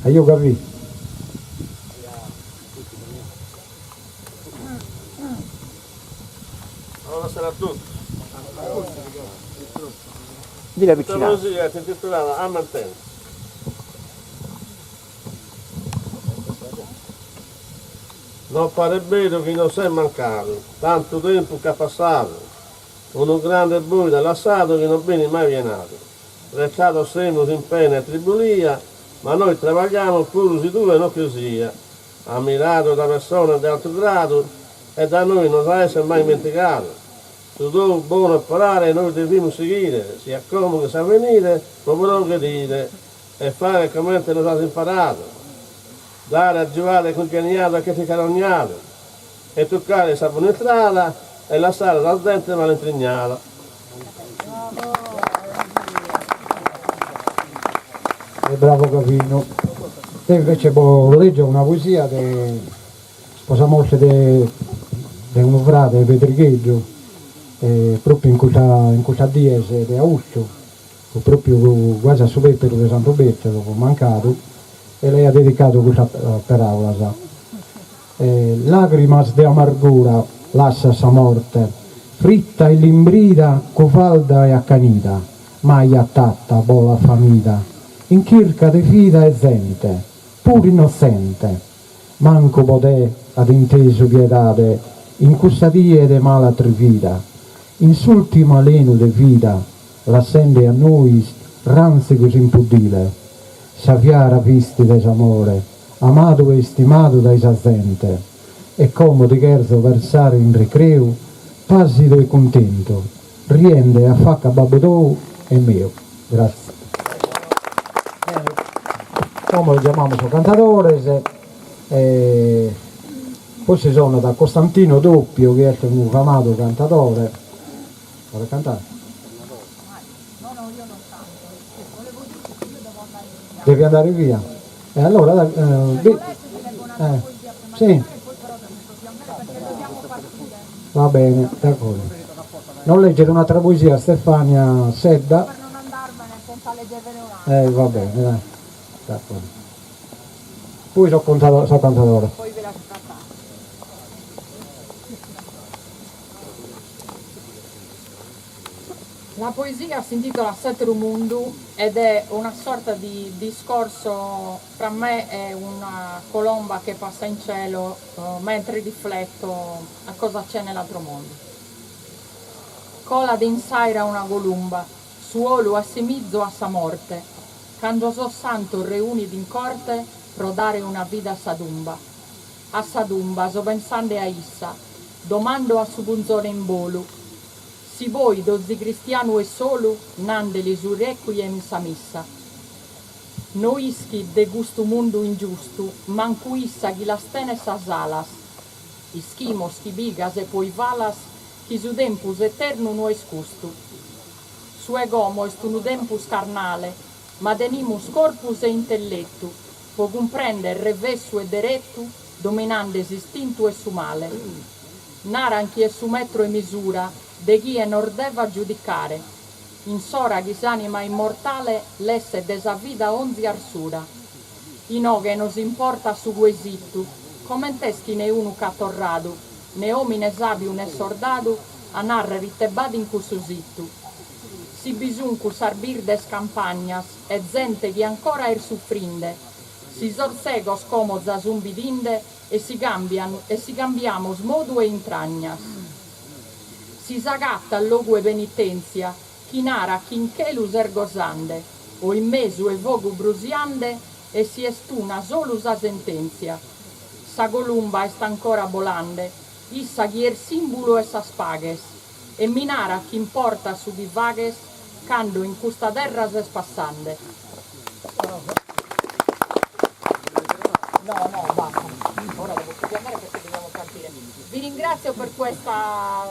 A: Ajò Gavì.
M: Buonasera a tutti. Questa poesia è intitolata Amantende. Non paret beru chi nos est mancadu, tantu tempus ch'at passadu, unu grande boidu at lassadu chi non benit mai pienadu. Restados semus in pena e tribulia, ma nois trabagliamus puru si tue non che sia. Ammiradu da personas de altu gradu e da nois no as a esser mai ismentigadu. Su tou bonu operare nois devimus sighire, siat como che in s'avvenire pro progredire e fagher comente nos as imparadu. Dare agiuare e cungeniadu a chie est icarognadu e tuccare sa bona istrada e lassare sa zente malintrignada.
A: E bravo Gavino. Deo invece bos leggio una poesia de po sa morte de de unu frade Pedrigheddu propriu in custa in custas dies de austu Fut pròpiu guasi a su pèperu de Santu Bèrtulu, fut mancadu, e l'aiat dedicadu custas peràulas, Làgrimas de amargura lassat sa morte, frita e limbrida, cuvalda e acanida, mai atata bolat famida, in chirca de vida 'e zente, puru innotzente, mancu po te at intesu piedade in cussa die de mala atrivida, in s'ùltimu alenu de vida Lassende a nois ràntzigu s'impuddile, sa fiara fisti de s'amore, amadu e istimadu dae sa zente, e como ti cherzo versare in recreu, pàsidu e cuntentu, riende a faca a babbu tou e meu. Gràtzias. Bene, como giamamus sos cantadores e poi si sonat Costantino Doppio chi est unu famadu cantadore. Vuole cantare? Devi andare via? E allora eh, eh, sì. Va bene, d'accordo. Nos legget un'altra poesia Stefania Sedda. Eh, va bene, dai. D'accordo. Poi so so cantadore.
I: La poesia si intitola S'àteru mundu ed è una sorta di discorso fra me e una colomba che passa in cielo mentre rifletto a cosa c'è nell'altro mondo. Colat in s'aera una columba, su 'olu assimizo a sa morte, cando sos santos reunit in corte pro dare una vida a sa tumba. A sa tumba so pensande a issa, domando a su punzone in bolu, si poi donzi cristianu est solu nandeli su requiem sa missa. No ischit de custu mundu ingiustu mancu issa chi las tenet sas alas. Ischimos chi pigas e poi falas chi su tempus eternu no est custu. Su 'e como est unu tempus carnale ma tenimus corpus e intellettu Po cumprender revessu e derettu dominande s'istintu 'e su male. Naran chi est su metro 'e misura de chie nos devat giudicare, in s'ora chi s'anima immortale lesset de sa vida onzi arsura. Inoghe nos importat su quesitu, coment'est chi neunu ch'at torradu, ne omine sabiu ne sordadu, a narrer ite b'at in cussu situ. Si bi sun cussas birdes campagnas e zente chi ancora est sufrinde, si sos tzegos como za sun bidinde e si cambian e si cambiamos modu e intragnas. Si s'agattat logu 'e penitentzia chi narat chi in chelu ses gosande o in mesu 'e fogu brusiande e si est una solu sa sententzia. Sa columba est ancora bolande, issa chi est simbulu 'e sas paghes. E mi nara chi importat su chi faghes cando in custa terra ses passande. No, no, basta. Ora devo proprio andare perché dobbiamo partire. Vi ringrazio per questa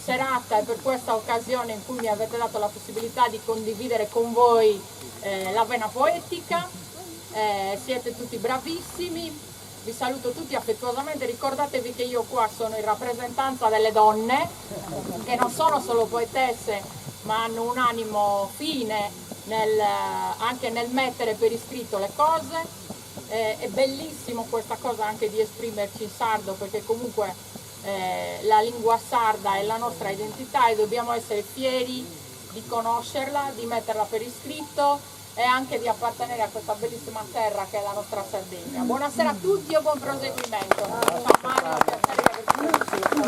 I: serata e per questa occasione in cui mi avete dato la possibilità di condividere con voi la vena poetica. Siete tutti bravissimi. Vi saluto tutti affettuosamente, ricordatevi che io qua sono in rappresentanza delle donne, che non sono solo poetesse, ma hanno un animo fine nel, anche nel mettere per iscritto le cose. È bellissimo questa cosa anche di esprimerci in sardo, perché comunque la lingua sarda è la nostra identità e dobbiamo essere fieri di conoscerla, di metterla per iscritto e anche di appartenere a questa bellissima terra che è la nostra Sardegna. Buonasera a tutti e buon proseguimento. Ciao Mario, piacere di averti conosciuto.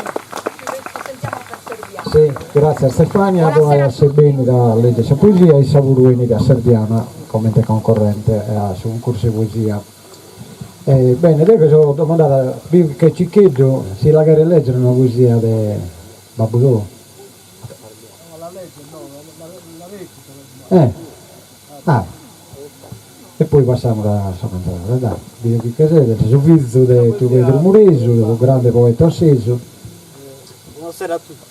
I: Ci sentiamo per Serdiana.
A: Sì, grazie a Stefania,
I: Buonasera a
A: a Serbini da legge sa poesia e issa puru 'enit a Serdiana comente concorrente a su cuncursu 'e poesia. Bene, deo cherio domandare, biu che Ciccheddu si la cheret leggere una poesia de babbu tou.
G: No, la legge no, la recito.
A: Ah. E poi passamus a sa cantadora, dai, biu chi che sedes, su fizu de tiu Pedru Muresu, su grande poeta ossesu.
G: Buonasera a tutti.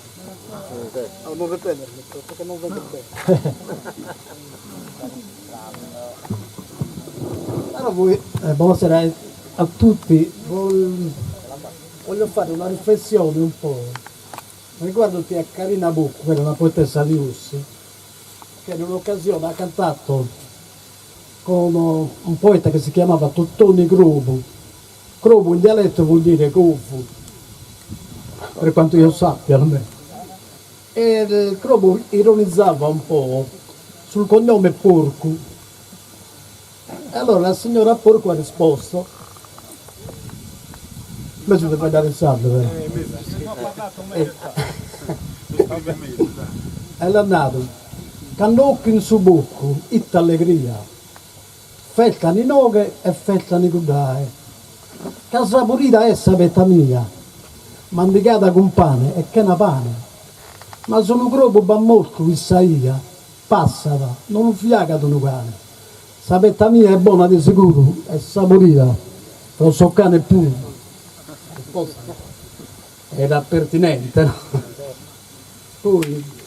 G: Non ripetermi perché non vedo bene. Allora voi, buonasera a tutti, voglio fare una riflessione un po' Riguardo a Carina Buccu, che era una poetessa di Ossi, che in un'occasione ha cantato con un poeta che si chiamava Tottoni Crobu. Crobu in dialetto vuol dire cofu, per quanto io sappia almeno. E il Crobu ironizzava un po' sul cognome Porcu. E allora la signora Porcu ha risposto, invece di parlare in sardo, però. E l'ha nadu, Cando 'ochin su porcu, ite allegria, feltan inoghe e feltan cuddae, ca saporida est sa peta mia, mandigada cun pane e chena pane, ma si unu crobu b'at mortu issa 'ia, Passat, no lu fiagat unu cane. Sa peta mia est bona de seguru e saborida pro sos canes puru. Risposta era pertinente, no? Poi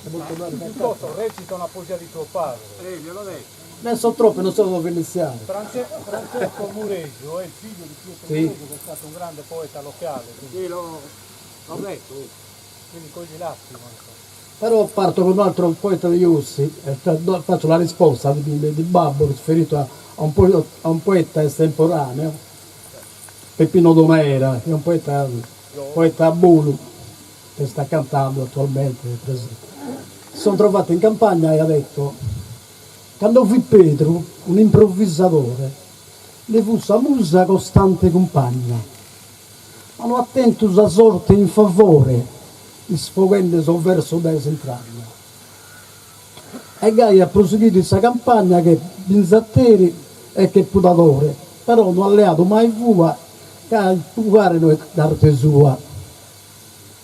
J: Piuttosto recita una poesia di tuo padre.
G: Gliel'ho detto. Ne so troppe, non so dove iniziare.
J: Francesco Muresu è il figlio di Pietro
G: Sì.
J: Muresu che è stato un grande poeta locale.
D: Sì, l'ho letto.
J: Quindi cogli l'attimo.
G: Però parto con un altro poeta di Ossi e faccio la risposta di babbo riferito a un poeta estemporaneo, Peppino Donaera, che è un poeta, poeta a bolu, che sta cantando attualmente, presente. Si sono trovati in campagna e ha detto, Cando fit Pedru un'improvvisadore, li fut sa musa costante cumpagna, ma no at tentu sa sorte in favore, isfoghende sos versos dae s'intragna. E gai at prosighidu in sa campagna che binzateri e che pudadore, però no at leadu mai fua ca pudare no est arte sua.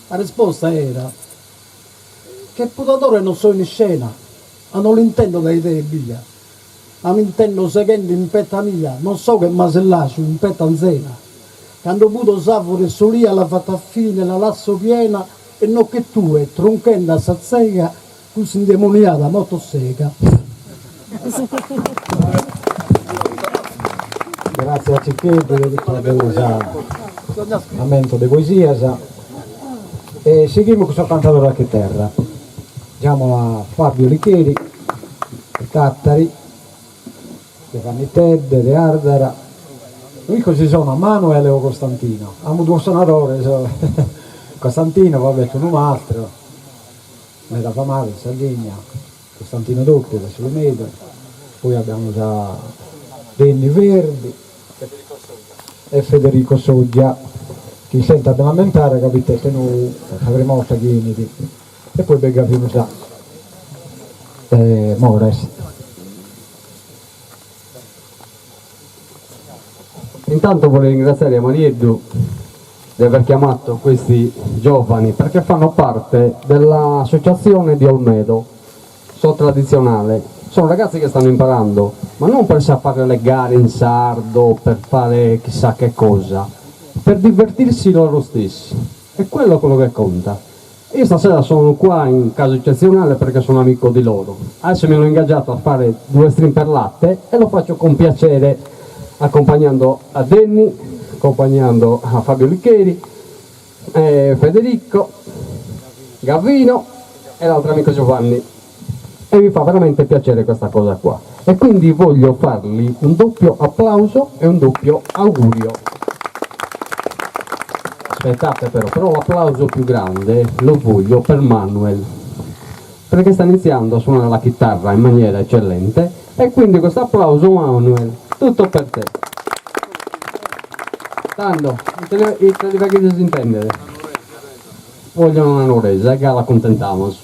G: La risposta era che pudadore non so in iscena, ma no l'intendo dae te ebbia, ma m'intendo seghende in peta mia, non so che masellaju in peta anzena, cando pudo s'arvure 'e s'olia la fato a fine la lasso piena e no che tue trunchende a sa tzega cuss'indemoniada motosega.
A: Gratzias a Ciccheddu de custa bellesa ammentu de poesias. E sighimus cun sos cantadores a chiterra. Giamo a Fabio Licheri de Tàtari, de Vanni Tedde, de Ardara. No isco si sonat Manuel o Costantino. Amus duos sonadores, Costantino, va bè, est unu mastru meda famadu in Sardigna. Costantino Doppiu de S'Ulumedu, poi abiamus a Denny Verdi e Federico Soggia, chi sento a bi l'ammentare ca poita est nou, sa prima 'orta chi 'enit, e poi b'est Gavinu Sa de Mores.
F: Intanto vorrei ringraziare Marieddu di aver chiamato questi giovani perché fanno parte dell'associazione di Olmedo, So Tradizionale. Sono ragazzi che stanno imparando, ma non per sa fare le gare in sardo, per fare chissà che cosa, per divertirsi loro stessi. È quello quello che conta. Io stasera sono qua in caso eccezionale perché sono amico di loro. Adesso mi hanno ingaggiato a fare due strimpellate e lo faccio con piacere, accompagnando a Denny, accompagnando a Fabio Licheri, eh, Federico, Gavino e l'altro amico Giovanni. E mi fa veramente piacere questa cosa qua. E quindi voglio fargli un doppio applauso e un doppio augurio. Aspettate però, però l'applauso più grande lo voglio per Manuel, perché sta iniziando a suonare la chitarra in maniera eccellente e quindi questo applauso Manuel, tutto per te. Tando, ite li faghides intendere? Vogliono una nuoresa e gai l'acuntentamus.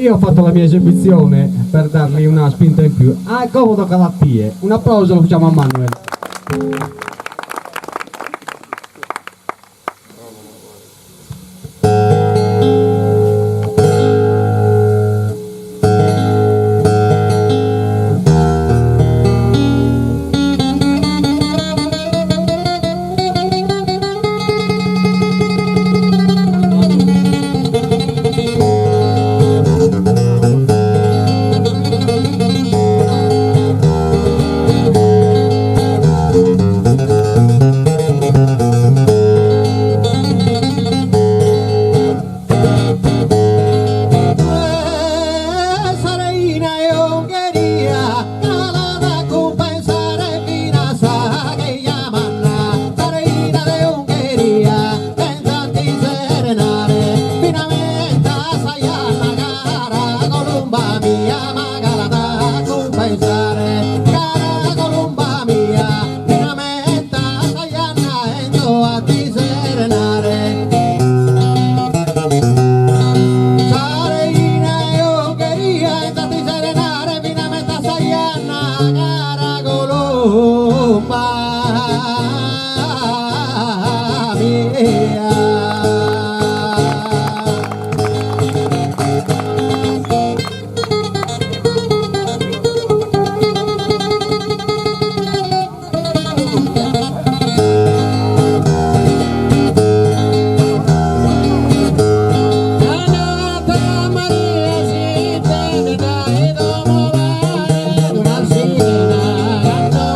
B: Io ho fatto la mia esibizione per dargli una spinta in più. Ah, como tocat a tie. Un applauso lo facciamo a Manuel.
C: Sa reina 'e Ungheria ca l'at a cumpensare finas sa cheja manna sa reina de Ungheria 'enzo a ti serenare finamentas sa janna cara columba mia ma ca l'at a cumpensare cara columba mia finamentas sa janna 'enzo a ti serenare. Sa reina 'e Ungheria 'enzo a ti serenare finamentas sa janna cara columba mia. Cando Maria si intendet dae domo paret una sirena cando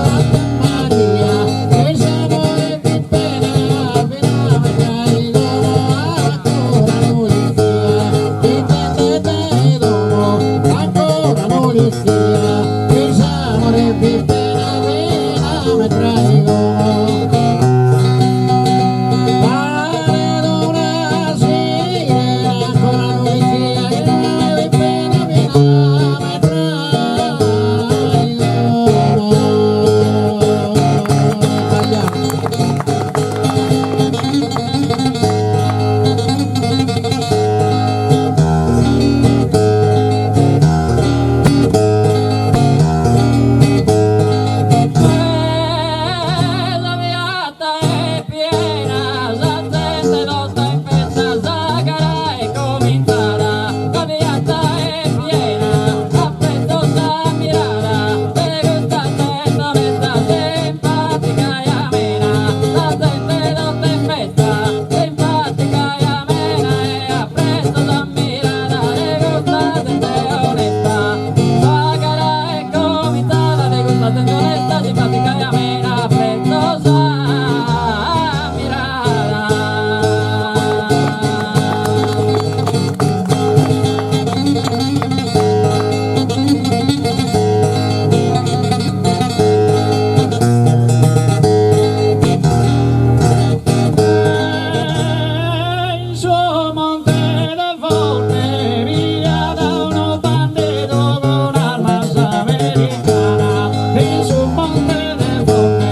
C: Maria che s'amore fit pena finamentas a como ancora no l'ischia s'intendet dae domo ancora no l'ischia chi s'amore fit pena finamentas a como paret una sirena ancora no l'ischia chi s'amore fit pena finamentas a como.
N: La piatta è piena, sa zente totta in festa, sa gara è cominzada. La piatta è piena, apprezzo sa mirada, de custa zente onesta, simpatica e amena. Sa zente totta in festa, simpatica e amena, e apprezzo sa mirada, de custa zente onesta. Sa gara è cominzada, de custa zente onesta, simpatica e amena, apprezzo sa mirada. In su monte de Fonne bi at unu bandidu cun armas americana. In su monte de Fonne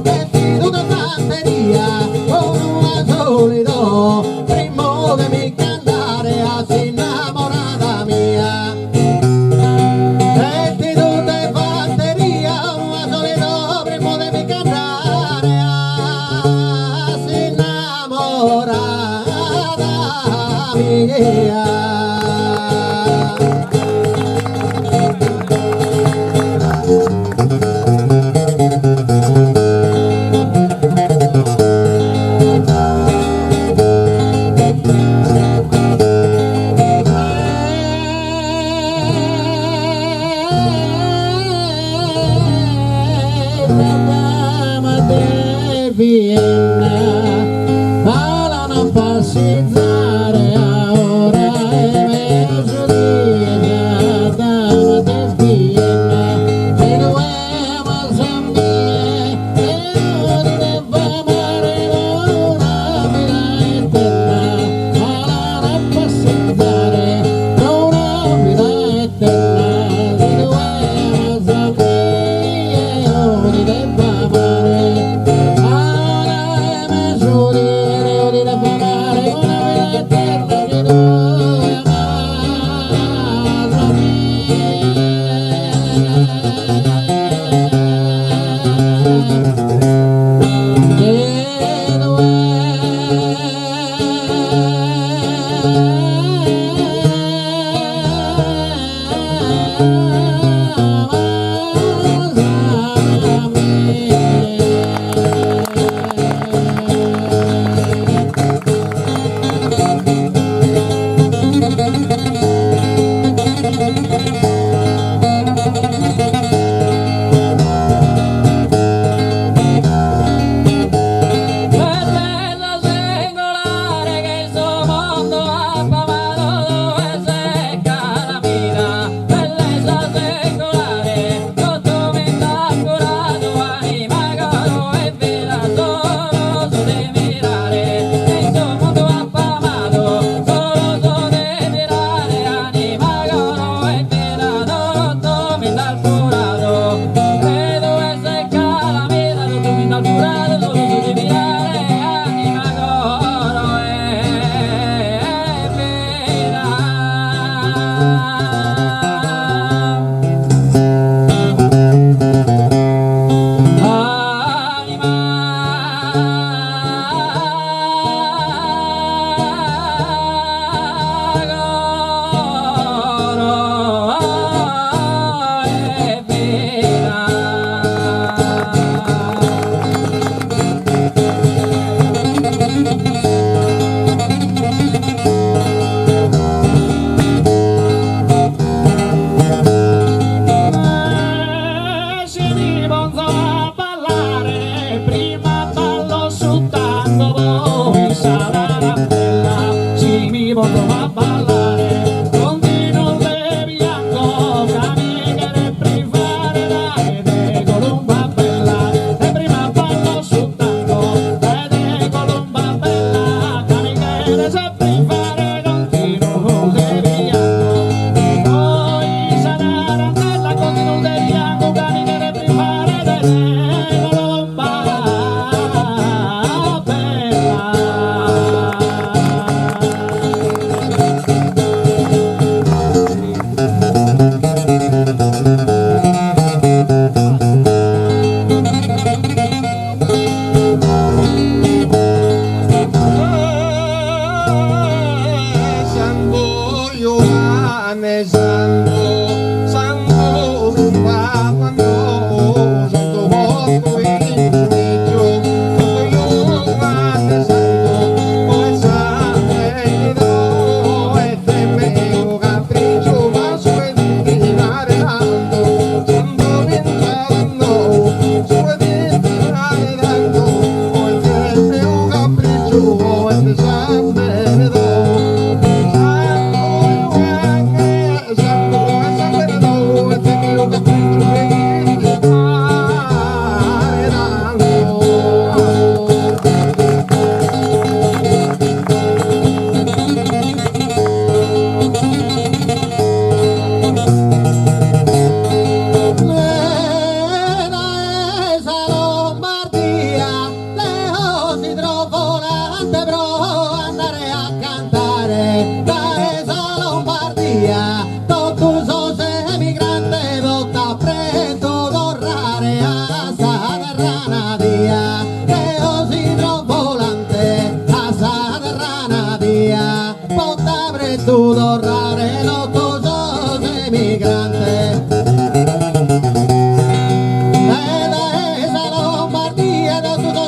C: Bestidu de fanteria cun unu 'asu li do Primmu de mi ch'andare a s'innamorada mia Bestidu de fanteria unu 'asu li do Primmu de mi ch'andare a s'innamorada mia.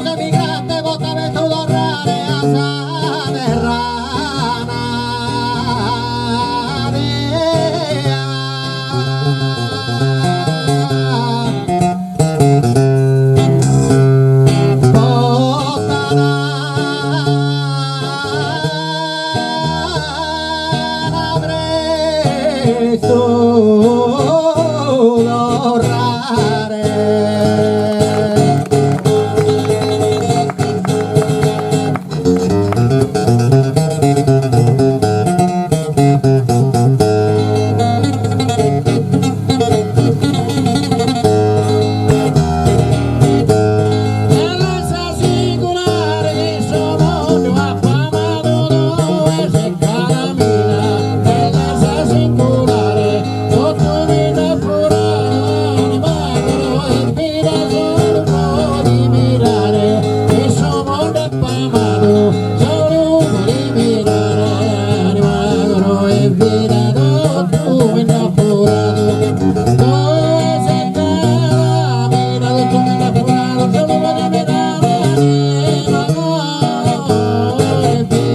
C: s'emigrante potat prestu torrare a sa terra nadia. Potat prestu torrare. Bellesa singulare chi su mundu at famadu tue ses Calamina. Bellesa singulare totu mi nd'as furadu anima coro e vida solu pro ti mirare chi su mundu at famadu solu pro ti mirare anima coro e vida totu mi nd'as furadu tue ses Calamina totu mi nd'as furadu solu pro ti mirare anima coro e vida.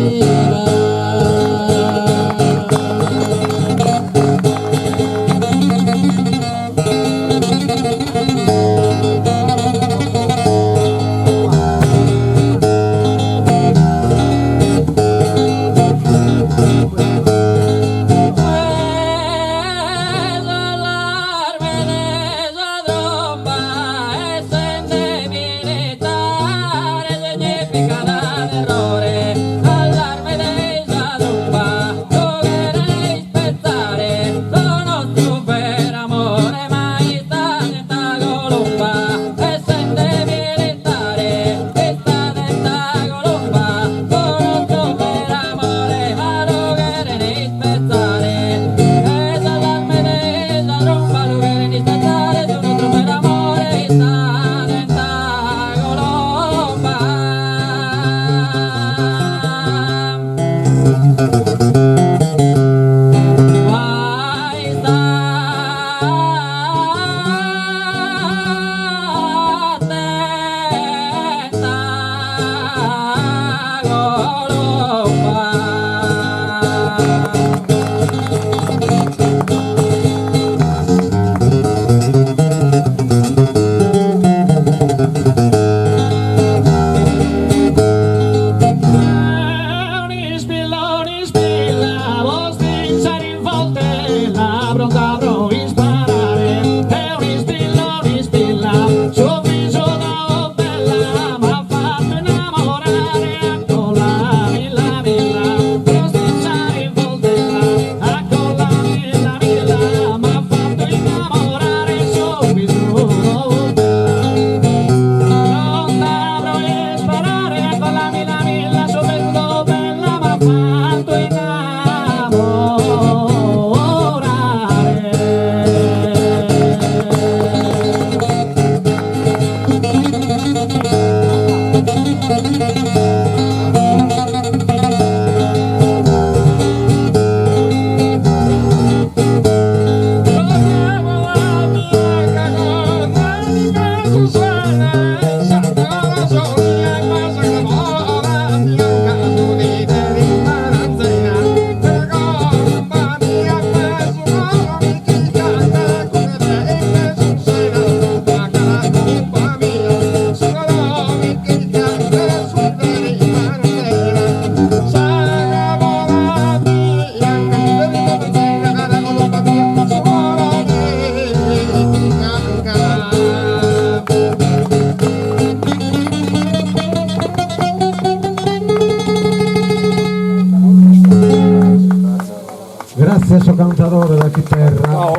A: Gratzias a su cantadore de chiterra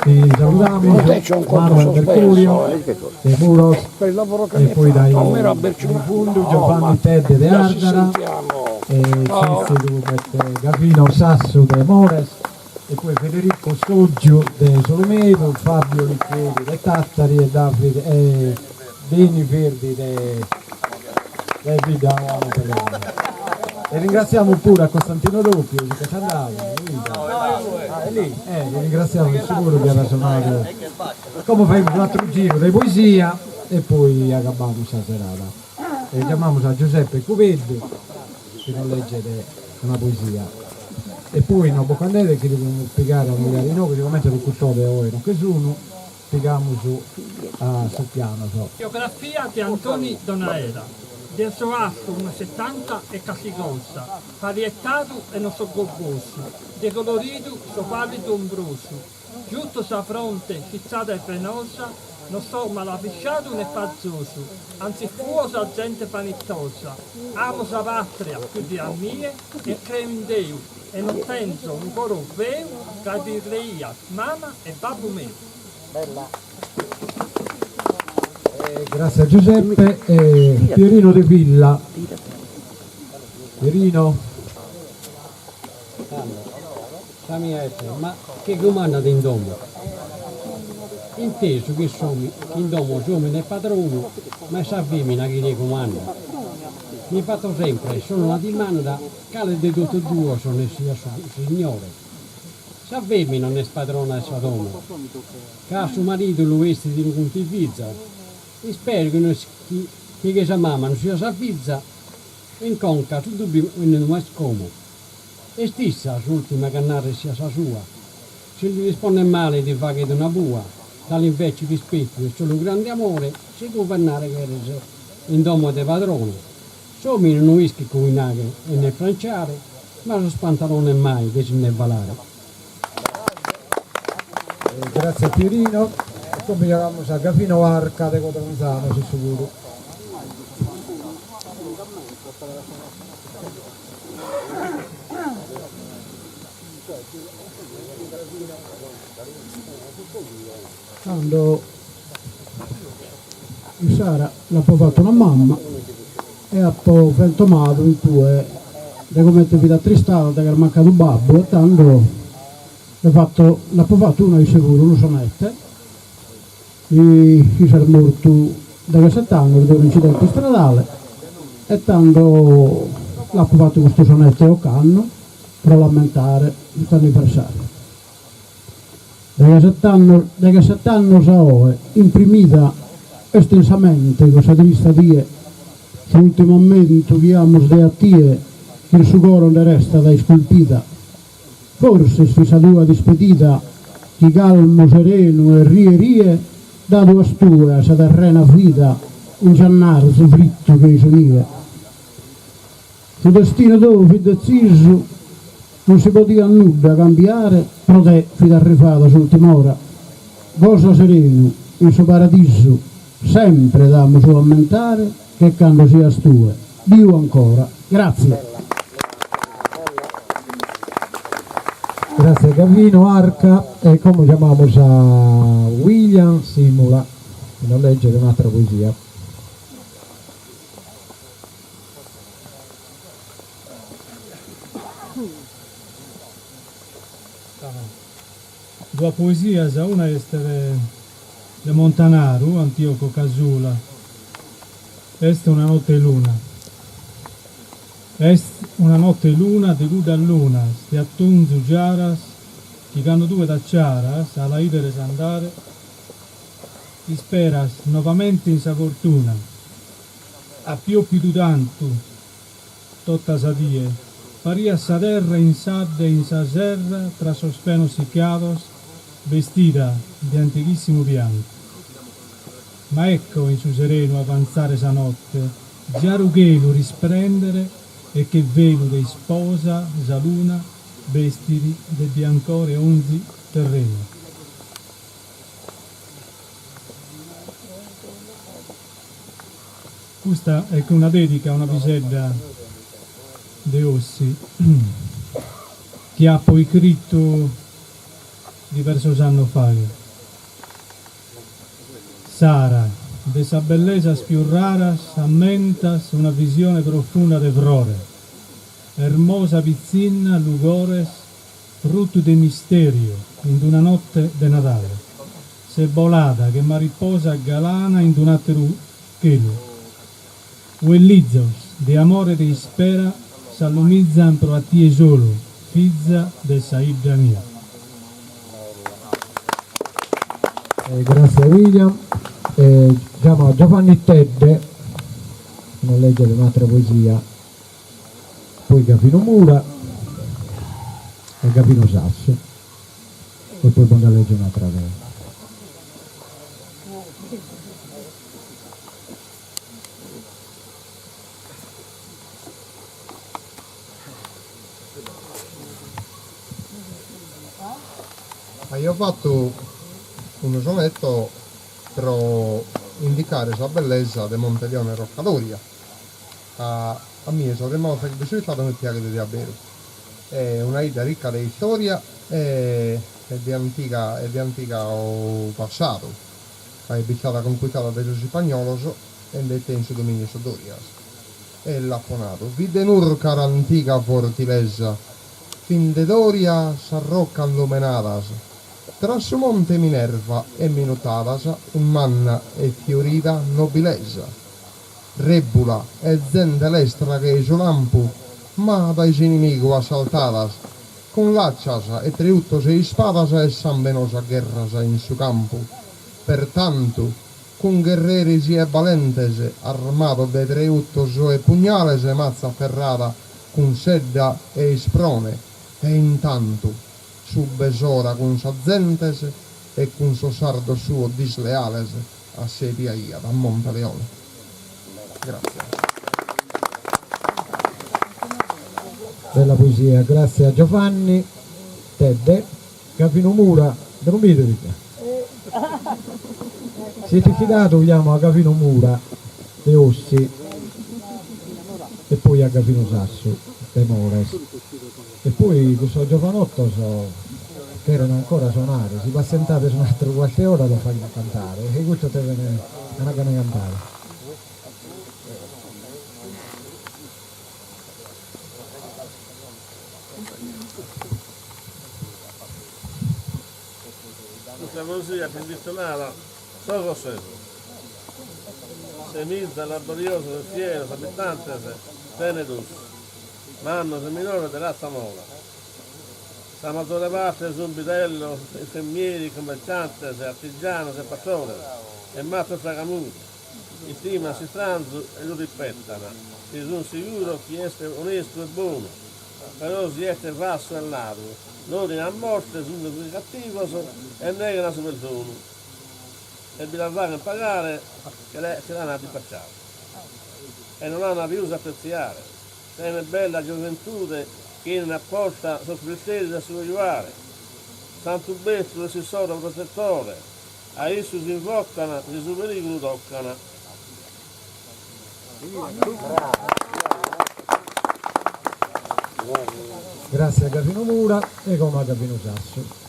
A: chi saludamus, Manuel Mercurio de Muros e poi dae in fundu Giovanni Tedde de Ardara e sètzidu b'est Gavino Sassu de Mores e poi Federico Soggiu de S'Ulumedu, Fabio Licheri de Tàtari e Davide e Deni Verdi de de Biddanoa Monteleone. E ringraziamo puru a Costantino Doppio, si ch'est andadu, ah est lì, eh lu ringraziamo issu puru chi at sonadu. Como faghimus un'atteru giru de poesia. e poi agabbamus sa serada. E giamamus a Giuseppe Cubeddu chi nos leget una poesia. E poi no bos ch'andedes chi devimus pigare a un'ojada inoghe, sigomente su custode oe non che sun, pigamus a sos pianos.
E: Biografia de Antoni Donaera. Deo so artu unu e setanta e carchi cosa, parietadu e non so gobbosu, de coloridu so pàlidu umbrosu, giuto sa fronte fissada e venosa, non so malafisciadu ne pazosu, antzis fuo sa zente vanitosa, amo sa pàtria pius de a mie e creo in Deu e non tenzo unu coro feu ca bi creiat mama e babbu meu.
A: Bella. Grazie a Giuseppe e Pierino De Villa. Pierino.
F: Tando, sa mia est, ma chie cumandat in domo? Intesu chi s'omi chi in domo s'omine est padronu, ma est sa femina chie cumandat. Mi fatto sempre solu una dimanda, cale de totu duos nde siat su signore? Sa femina no est padrona 'e sa domo, ca a su maridu lu 'estit e lu cuntivizat. Ispero chi no est chi che sa mama no siat sa fiza, in conca su dubbiu 'ennidu m'est como. Est issa s'ultima ch'a narrer siat sa sua, si li rispondes male ti faghet una bua, dali invece rispettu e solu grande amore si guvernare cheres in domo de padrone. S'omine no ischit coghinare e ne pranciare, ma sos pantalones mai de si nde falare.
A: Grazie Pierino. E como giamamus a Gavino Arca de Codronzanu issu puru.
G: Tando issara l'apo fatu una mamma e apo fentomadu in cue de comente fit attristada de ch'est mancadu babbu e tando l'ho l'apo fatu una isse puru, unu sonette, isse est mortu degheset'annos de un'incidente istradale e tando l'apo fatu custu sonette ocannu pro l'ammentare custu anniversariu. Degheset'annos degheset'annos a oe imprimida est in sa mente cussa trista die, s'ultimu ammentu chi amus de a tie chi in su coro nde restat isculpida. Forsis fit sa tua dispedida chi calmu serenu e rie rie dadu as tue a sa terrena vida in giannarzu frittu che-i su nie. Su destinu tou fit detzisu, non si podiat nudda cambiare, pro te fit arrivada s'ultim'ora. Gosa serenu in su paradisu, sempre t'amus a ammentare che cando sias tue biu ancora. Grazie.
A: Grazie Gavino Arca e como giamamus a William Simula chi nos legget un'atera poesia.
J: Duas poesias, una est de Montanaru, Antioco Casula, Est una notte 'e luna. Est una notte 'e luna de cuddas lunas de atunzu giaras chi cando tue t'acciaras a la 'ider andare isperas novamente in sa fortuna. At piòpidu tantu tota sa die, pariat sa terra in s'adde in sa serra tra sos fenos sicados, bestida de antighissimu piantu. Ma ecco in su serenu avantzare sa notte, giaru chelu risprèndere e che velu de isposa sa luna bestit de biancore onzi terrenu. Custa est una dedica a una pisedda de Ossi chi apo iscritu diversos annos faghet. Sara, de sas bellesas pius raras ammentas una visione profunda de frore. Ermosa pitzinna lugores Fruttu de misteriu in d'una notte de Nadale. Ses bolada che mariposa galana in d'un'atteru chelu. Ue lizos de amore e de ispera s'allumizan pro a tie solu, fiza de sa 'idda mia.
A: Grazie William. Giamo a Giovanni Tedde, nos legget un'àtera poesia, poi Gavino Mura e Gavino Sassu e poi bos nde lègio un'àtera deo.
L: Aio fatu unu sonetto pro indicare sa bellesa de Monteleone Roccadoria, ca a mie sa prima 'orta chi bi so istadu m'est piaghidu de aberu. Est una 'idda ricca de istoria e de antiga e de antiga passadu, ca est bistada conquistada dae sos ispagnolos e nde tein su dominiu sos Dorias. E l'apo nadu, Fit de Nurcar antiga fortilesa, fin de Doria sas roccas lumenadas, tra su monte Minerva e minutadas in manna e fiorida nobilesa. Rebula e zente lestra che-i su lampu, ma dae s'inimigu assaltadas, cun laccias e treuttos e ispadas e sambenosas gherras in su campu. Pertantu, Cun gherreris e balentes, armados de treuttos e pugnales mazza ferrada cun sedda e isprone, e intantu su Besora cun sas zentes e cun sos sardos suos disleales assediaiat a Monteleone. Gràtzias.
A: Bella poesia, gràtzias a Giovanni Tedde. Gavino Mura, dromidu fit. Si est fidadu jamo a Gavino Mura de Ossi e poi a Gavino Sassu de Mores. E poi cussos giovanottos cheren ancora sonare, si passentades un'atteru quartu 'e ora los faghimus cantare e custos teven una gana 'e cantare.
M: Custa poesia est intitulada Sos Ossesos. Semiza laboriosos e fieros abitantes tenet Ossi, mannos e minores de ratza mola. Sa mazore parte sunt bidellos, infermieris, commerciantes, artigianos e pastores e mastros fragamudu. Istiman s'istranzu e lu rispetan, si sun siguros chi est onestu e bonu, però si est fassu e ladru, l'odian a morte, sun vengativos e negan su perdonu e bi la faghen pagare che l'an dipacciadu e no l'an pius apretziare. Tenet bella gioventude chi 'enin apposta sos furisteris a si cojuare. Santu Betzu est s'issoro protettore, a issu s'invocan si su perigulu tocan.
A: Gràtzias a Gavino Mura e como a Gavino Sassu.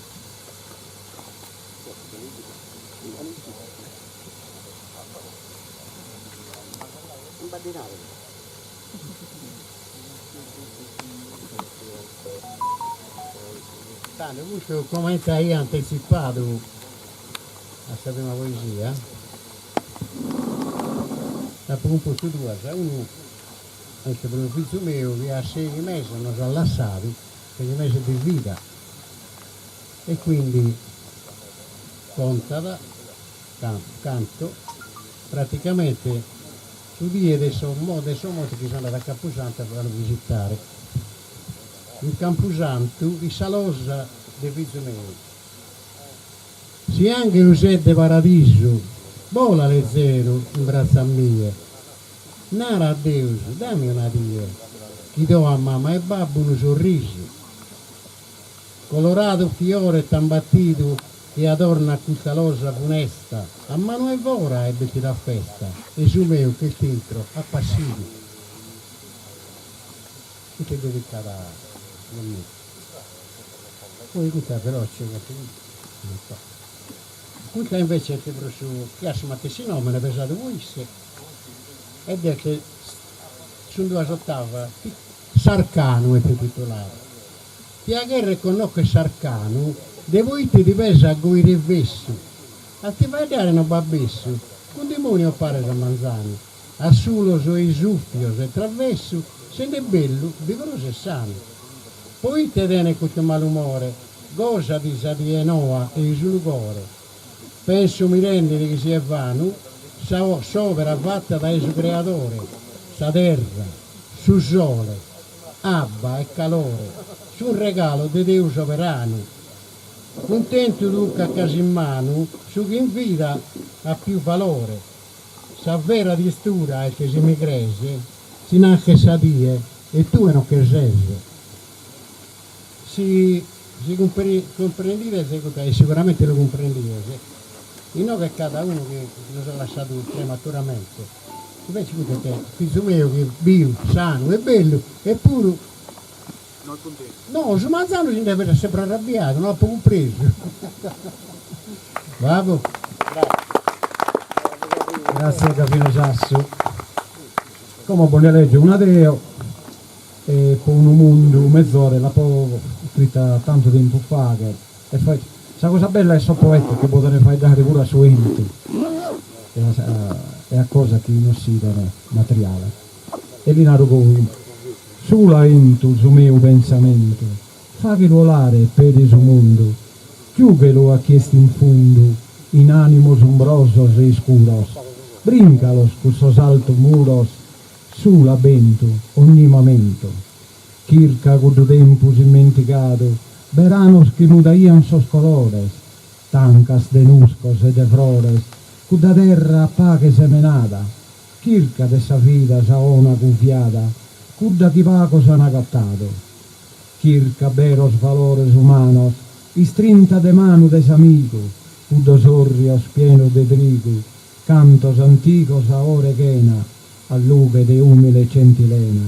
K: Tando custu comente aia antetzipadu a sa prima poesia, nd'apo cumpostu duas, unu est pro fizu meu chi a seighi meses nos at lassadu, seighi meses de vida, e quindi contat, canto, praticamente su die de sa de sa morte chi so andadu a Campusantu a lu visitare. In Campusantu in sa losa de fizu meu. Si anghelu ses de paradisu, bola lezeru in brazza a mie. Nara a Deus, dami una die, chi do a mama e babbu unu sorrisu. Coloradu fiore t'an batidu chi adornat custa losa funesta, a manu 'e fora est bestidu a festa e su meu ch'est intro apassidu. Custa est dedicada a mie. Poi custa però c'est non so. Custa invece est pro su chi at su matessi nomene pesadu pro isse ed est sun duas ottavas S'arcanu est intituladu. Tia cherrer connocher s'arcanu de poite ti pesas goi revessu. A ti faeddare no b'at bessu, cun dimonios pares a manzanu. A sulos e isuffios e travessu, sende bellu, vigorosu e sanu. Poite tenes custu malumore, gosadi sa die noa e-i su lugore. Penso mirendedi chi siet vanu. S'òbera fata dae su Creadore, sa terra, su sole, abba e calore, sun regalos de Deus soberanu. Cuntentu duncas ch'as in manu su chi in vida at pius valore. Sa vera tristura est si mi cres, si naschet sa die e tue non che ses. Si si cumprendides e sicuramente lu cumprendides, inoghe ch'at unu chi nos at lassadu prematuramente, invece cuddu est fizu meu chi est biu, sanu e bellu, eppuru
D: No est cuntentu.
K: No, su manzanu si nde pesat sempre arrabbiadu, no apo cumpresu. Bravo.
A: Grazie Gavino Sassu. Como bos nde leggio una deo e po unu mundu mezore l'apo iscrita tantu tempus faghet e fai sa cosa bella 'e sos poetas chi poden faeddare puru a su 'entu e a cosa chi no s'idet materiale e li naro goi Sula 'entu su meu pensamentu faghelu 'olare peri su mundu giughelu a chi est in fundu in animos umbrosos e iscuros brincalos cussos altos muros Sula bentu ogni mamentu. Chirca cuddu tempus immentigadu, beranos chi mudaian sos colores, tancas de nuscos e de frores, cudda terra a paghe semenada. Chirca de sa vida sa 'ona cuviada, cudda chi pagos an agatadu. Chirca beros valores umanos, istrinta de manu de s'amigu, cuddos orrios pienos de trigu, Cantos antigos a ora 'e chena, a lughe de umile centilena,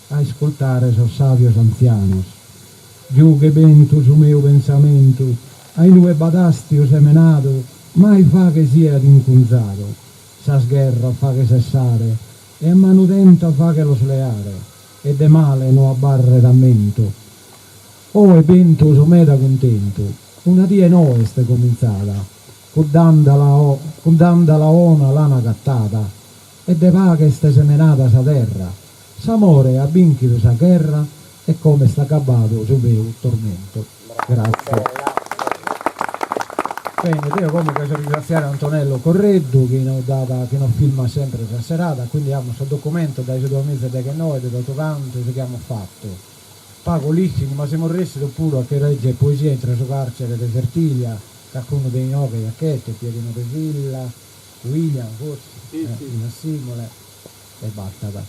A: a iscultare sos sabios antzianos. Giughe bentu su meu pensamentu, a inue b'at astiu semenadu, mai faghe siat incunzadu. Sas gherras faghe sessare, e a manu tenta faghelos leare, e de male no abarret ammentu. Oe bentu so meda cuntentu, una die noa est comintzada. Cudd'andala cudd'andala 'ona l'an agattada e de paghe est semenada sa terra, s'amore at binchidu sa gherra e como est agabbadu su meu tormentu. Grazie. Bene, deo como cherzo ringraziare Antonello Correddu chi nos dat chi nos filmat sempre sa serada, quindi amus sos documentos dae su duamiza e deghennoe de totu cantu su chi amus fattu. Pagu l'ischin ma semus ressidos puru a che legger poesia intro su carcere de Fertilia Carcunu de inoghe ja ch'est, Pierino De Villa, William forsi, Nina Simole e bastat.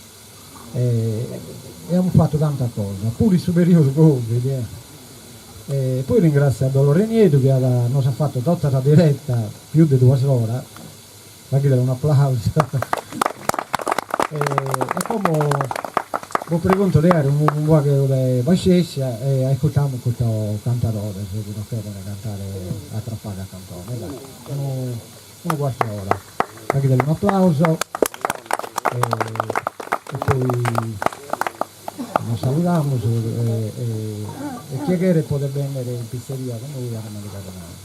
A: E amus fatu tanta cosa, puru in su periodu Covid eh. E poi ringratzio a Dolore Nieddu chi at nos at fatu tota sa diretta, pius de duas oras, faghideli un'aplausu. E como bos pregunto de aer unu pagu de pascessia e aiscultamus custos cantadores chi nos cheren cantare atteras pagas cantones, dai, unu unu cuartu 'e ora. Faghideli un'aplausu e e poi nos saludamus e e chie cheret podet bennere in pizzeria cun nois a mandigare una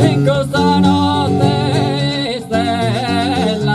N: In custa notte istellada.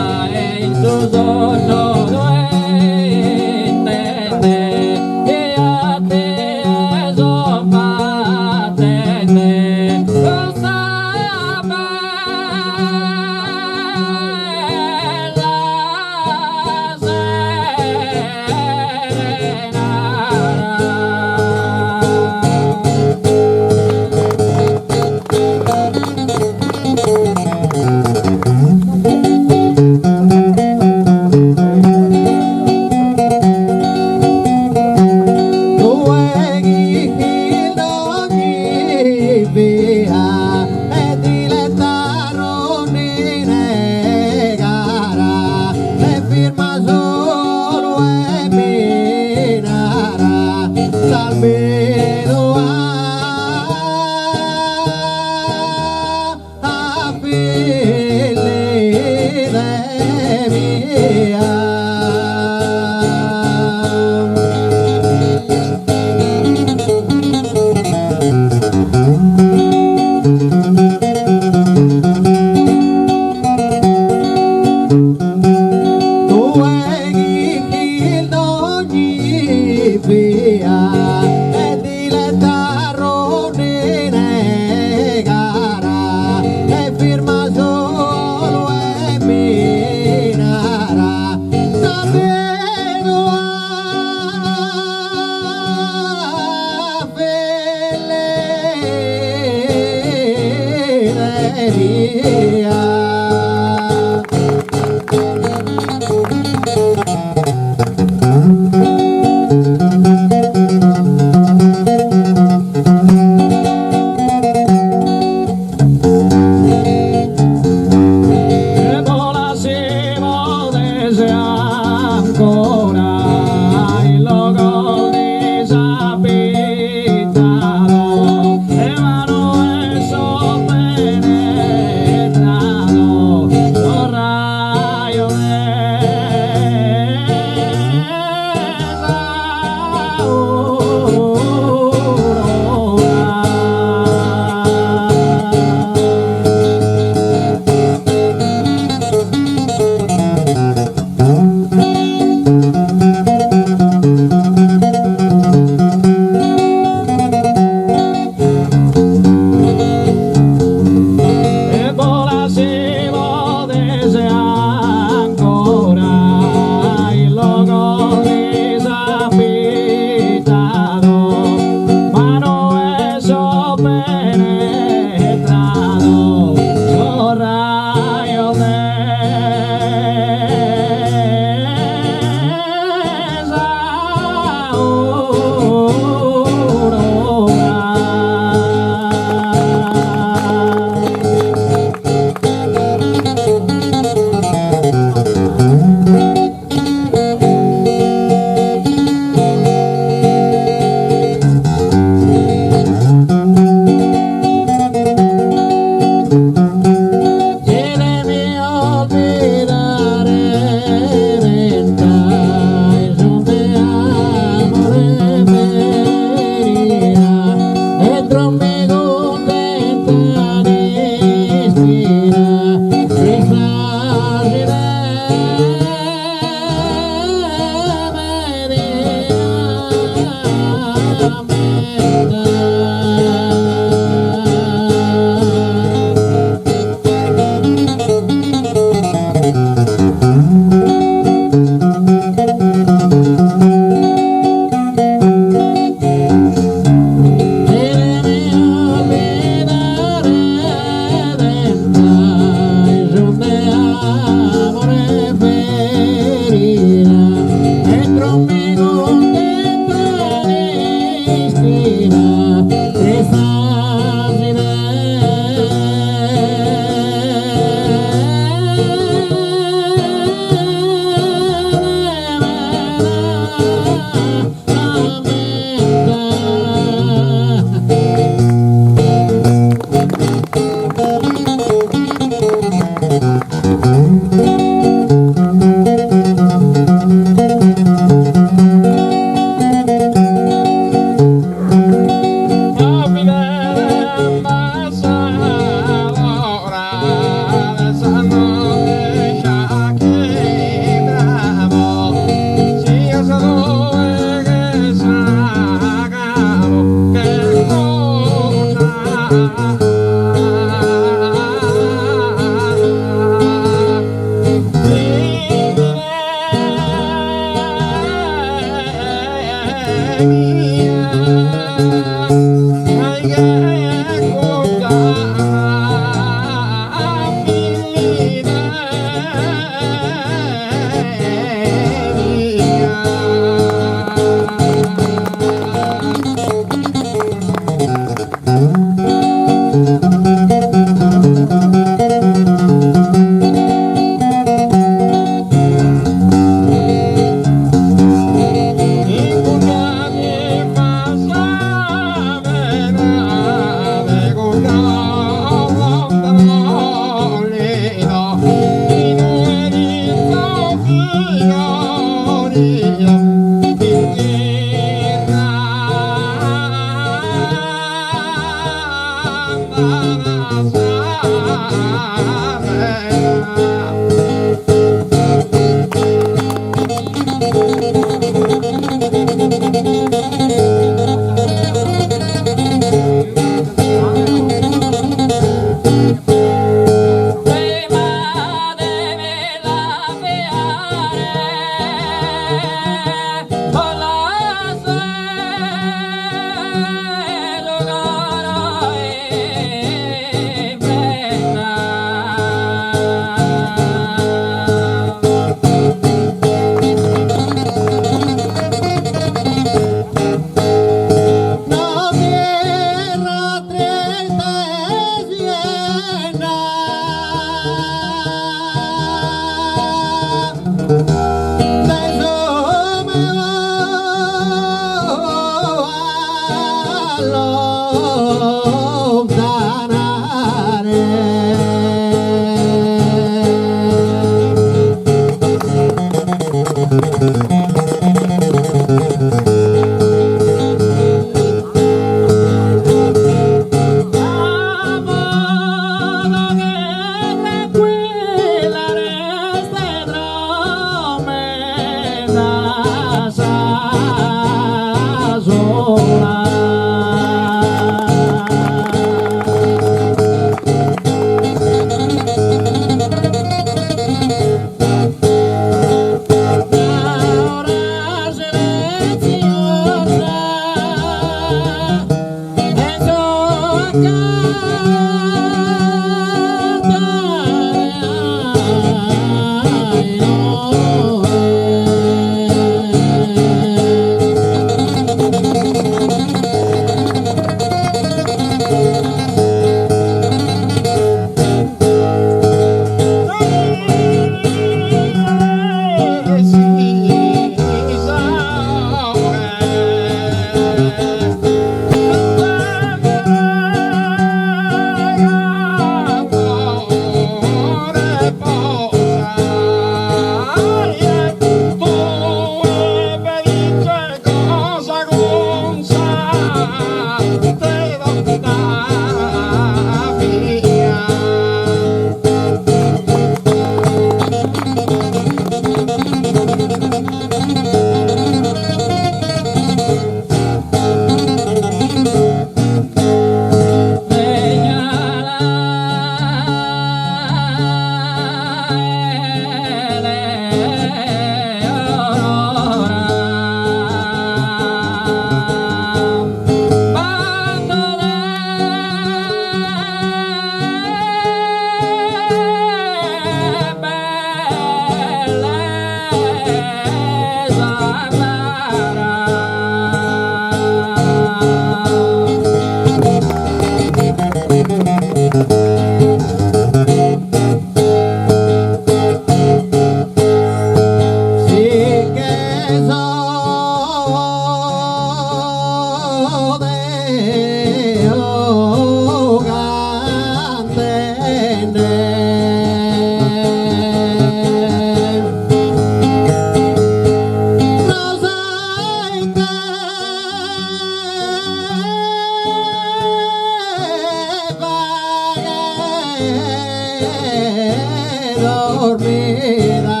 C: Meda.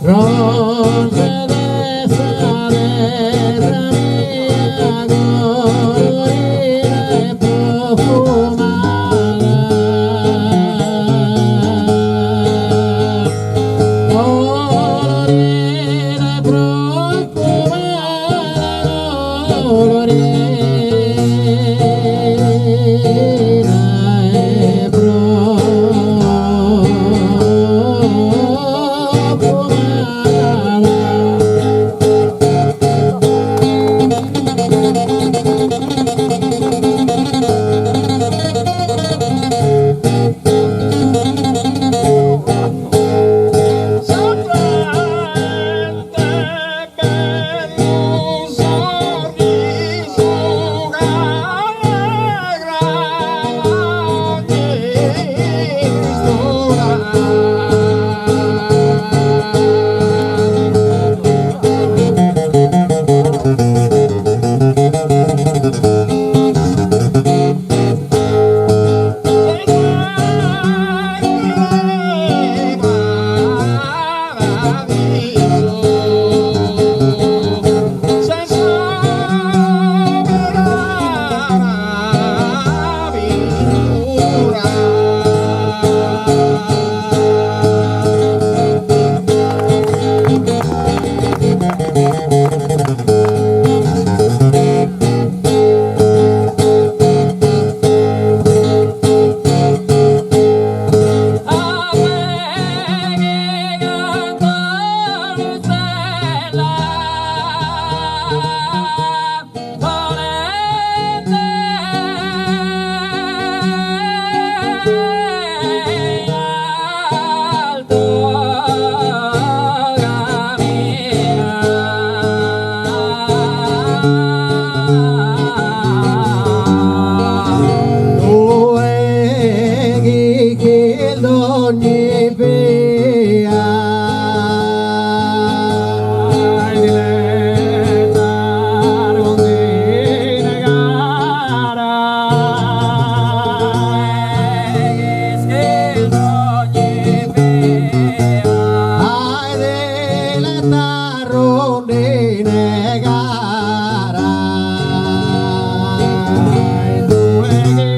C: Rosa de sa terra mia colorida e profumada, colorida e profumada, colorida e profumada. Tue chi ch'in dogni via.
B: Diletta rondine cara.
C: Ahi diletta rondine cara.
B: Tue chi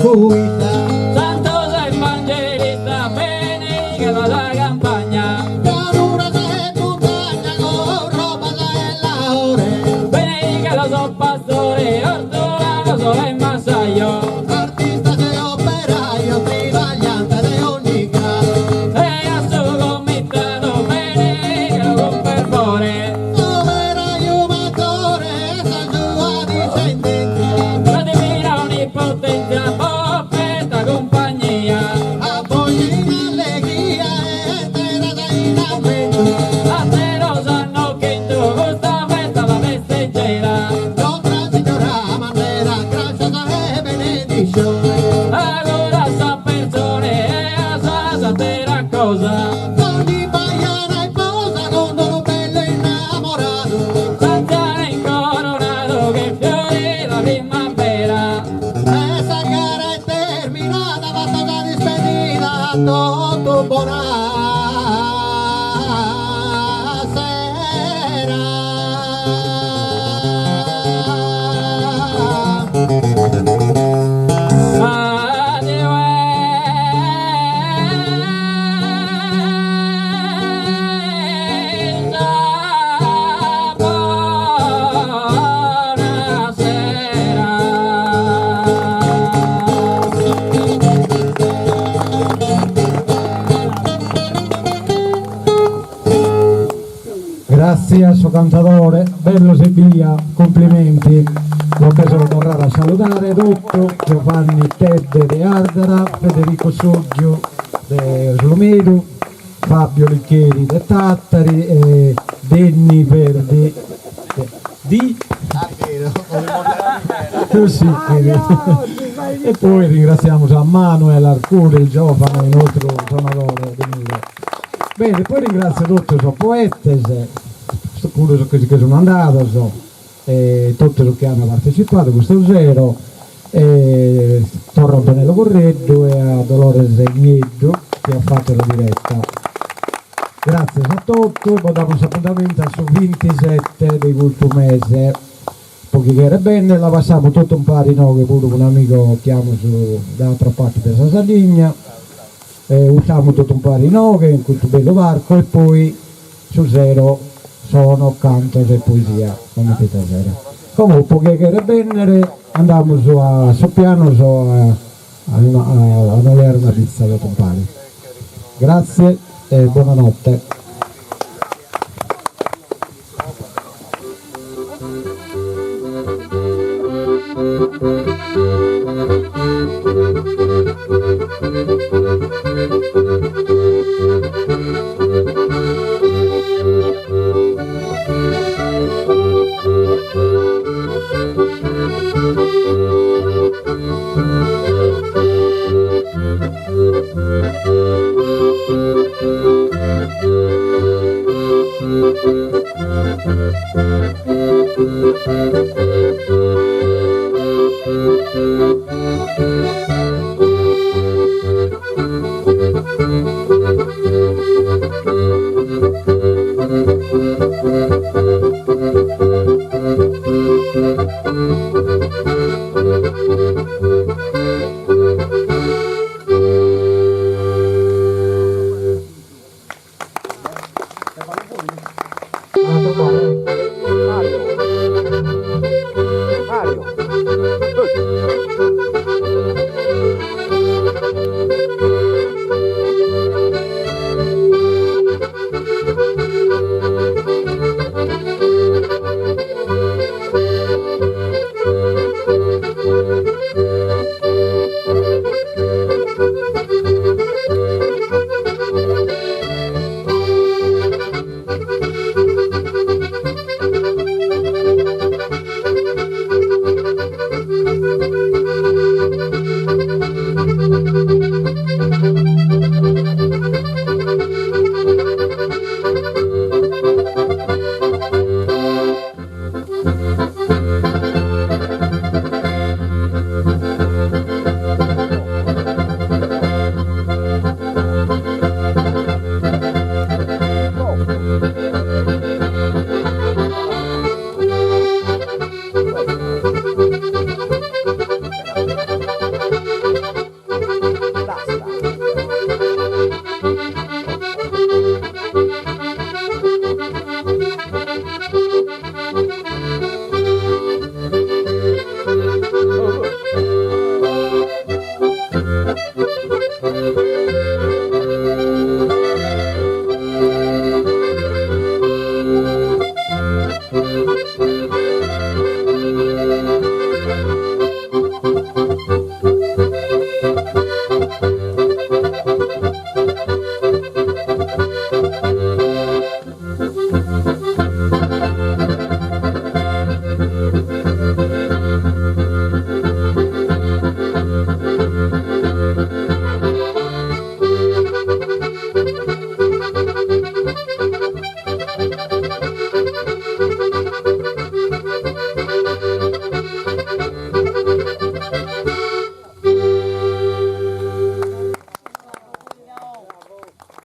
C: conquista.
N: Santos Evangelista, beneigat sa campagna.
C: Pianuras e muntagna con robas e laore.
N: Beneigat sos pastores, ortolanos e massajos.
C: Artistas e operajos, tribagliantes de ogni gradu.
N: E a su comitadu beneigat cun fervore.
C: Operaju maggiore e sa sua discendentzia.
N: Sa divina onnipotentzia bos fetat cumpagnia.
C: A bois in allegria e estedas in ammentu.
N: Ateros annos chentu custa festa la festeggiera.
C: Nostra Signora Mandera, grascias e benediscione.
N: Auguro a sa persone e a sas atera cosa.
C: Ogni bajana isposa cun d'unu bellu innamoradu.
N: S'anziana incoronadu che fiore la primavera.
C: E sa gara est terminada, fatta sa dispedida, a totu bona sera.
N: Adiu Elsa, bona sera.
A: Grazie a su cantadore, bellos ebbia, cumplimenti. Bos cherzo torrare a saludare totu, Giovanni Tedde de Ardara, Federico Sotgiu de S'Ulumedu, Fabio Licheri de Tàtari e Denny Verdi di Cussicheri. E poi ringraziamus a Manuel Arcuri, il giovane nostru sonadore de Nugoro. Bene, poi ringratzio totu sos poetes, puru sos chi si che sun andados, e totu sos chi an partecipadu custu sero, e torro a Antonello Correddu e a Dolores Nieddu chi at fatu sa diretta. Gratzias a totu e bos damus s'apuntamentu a su bintisette de custu mese. Po chi cheret bennere la passamus totu umpare inoghe puru cun amigos chi amus da atteras partes de sa Sardigna. E usciamus totu umpare inoghe in custu bellu parcu e poi su sero sono, cantos e poesia comente istasera. Como po chie cheret bennere andamus a sos pianos a a nos leare una pizza totu umpare. Grazie e bonanotte.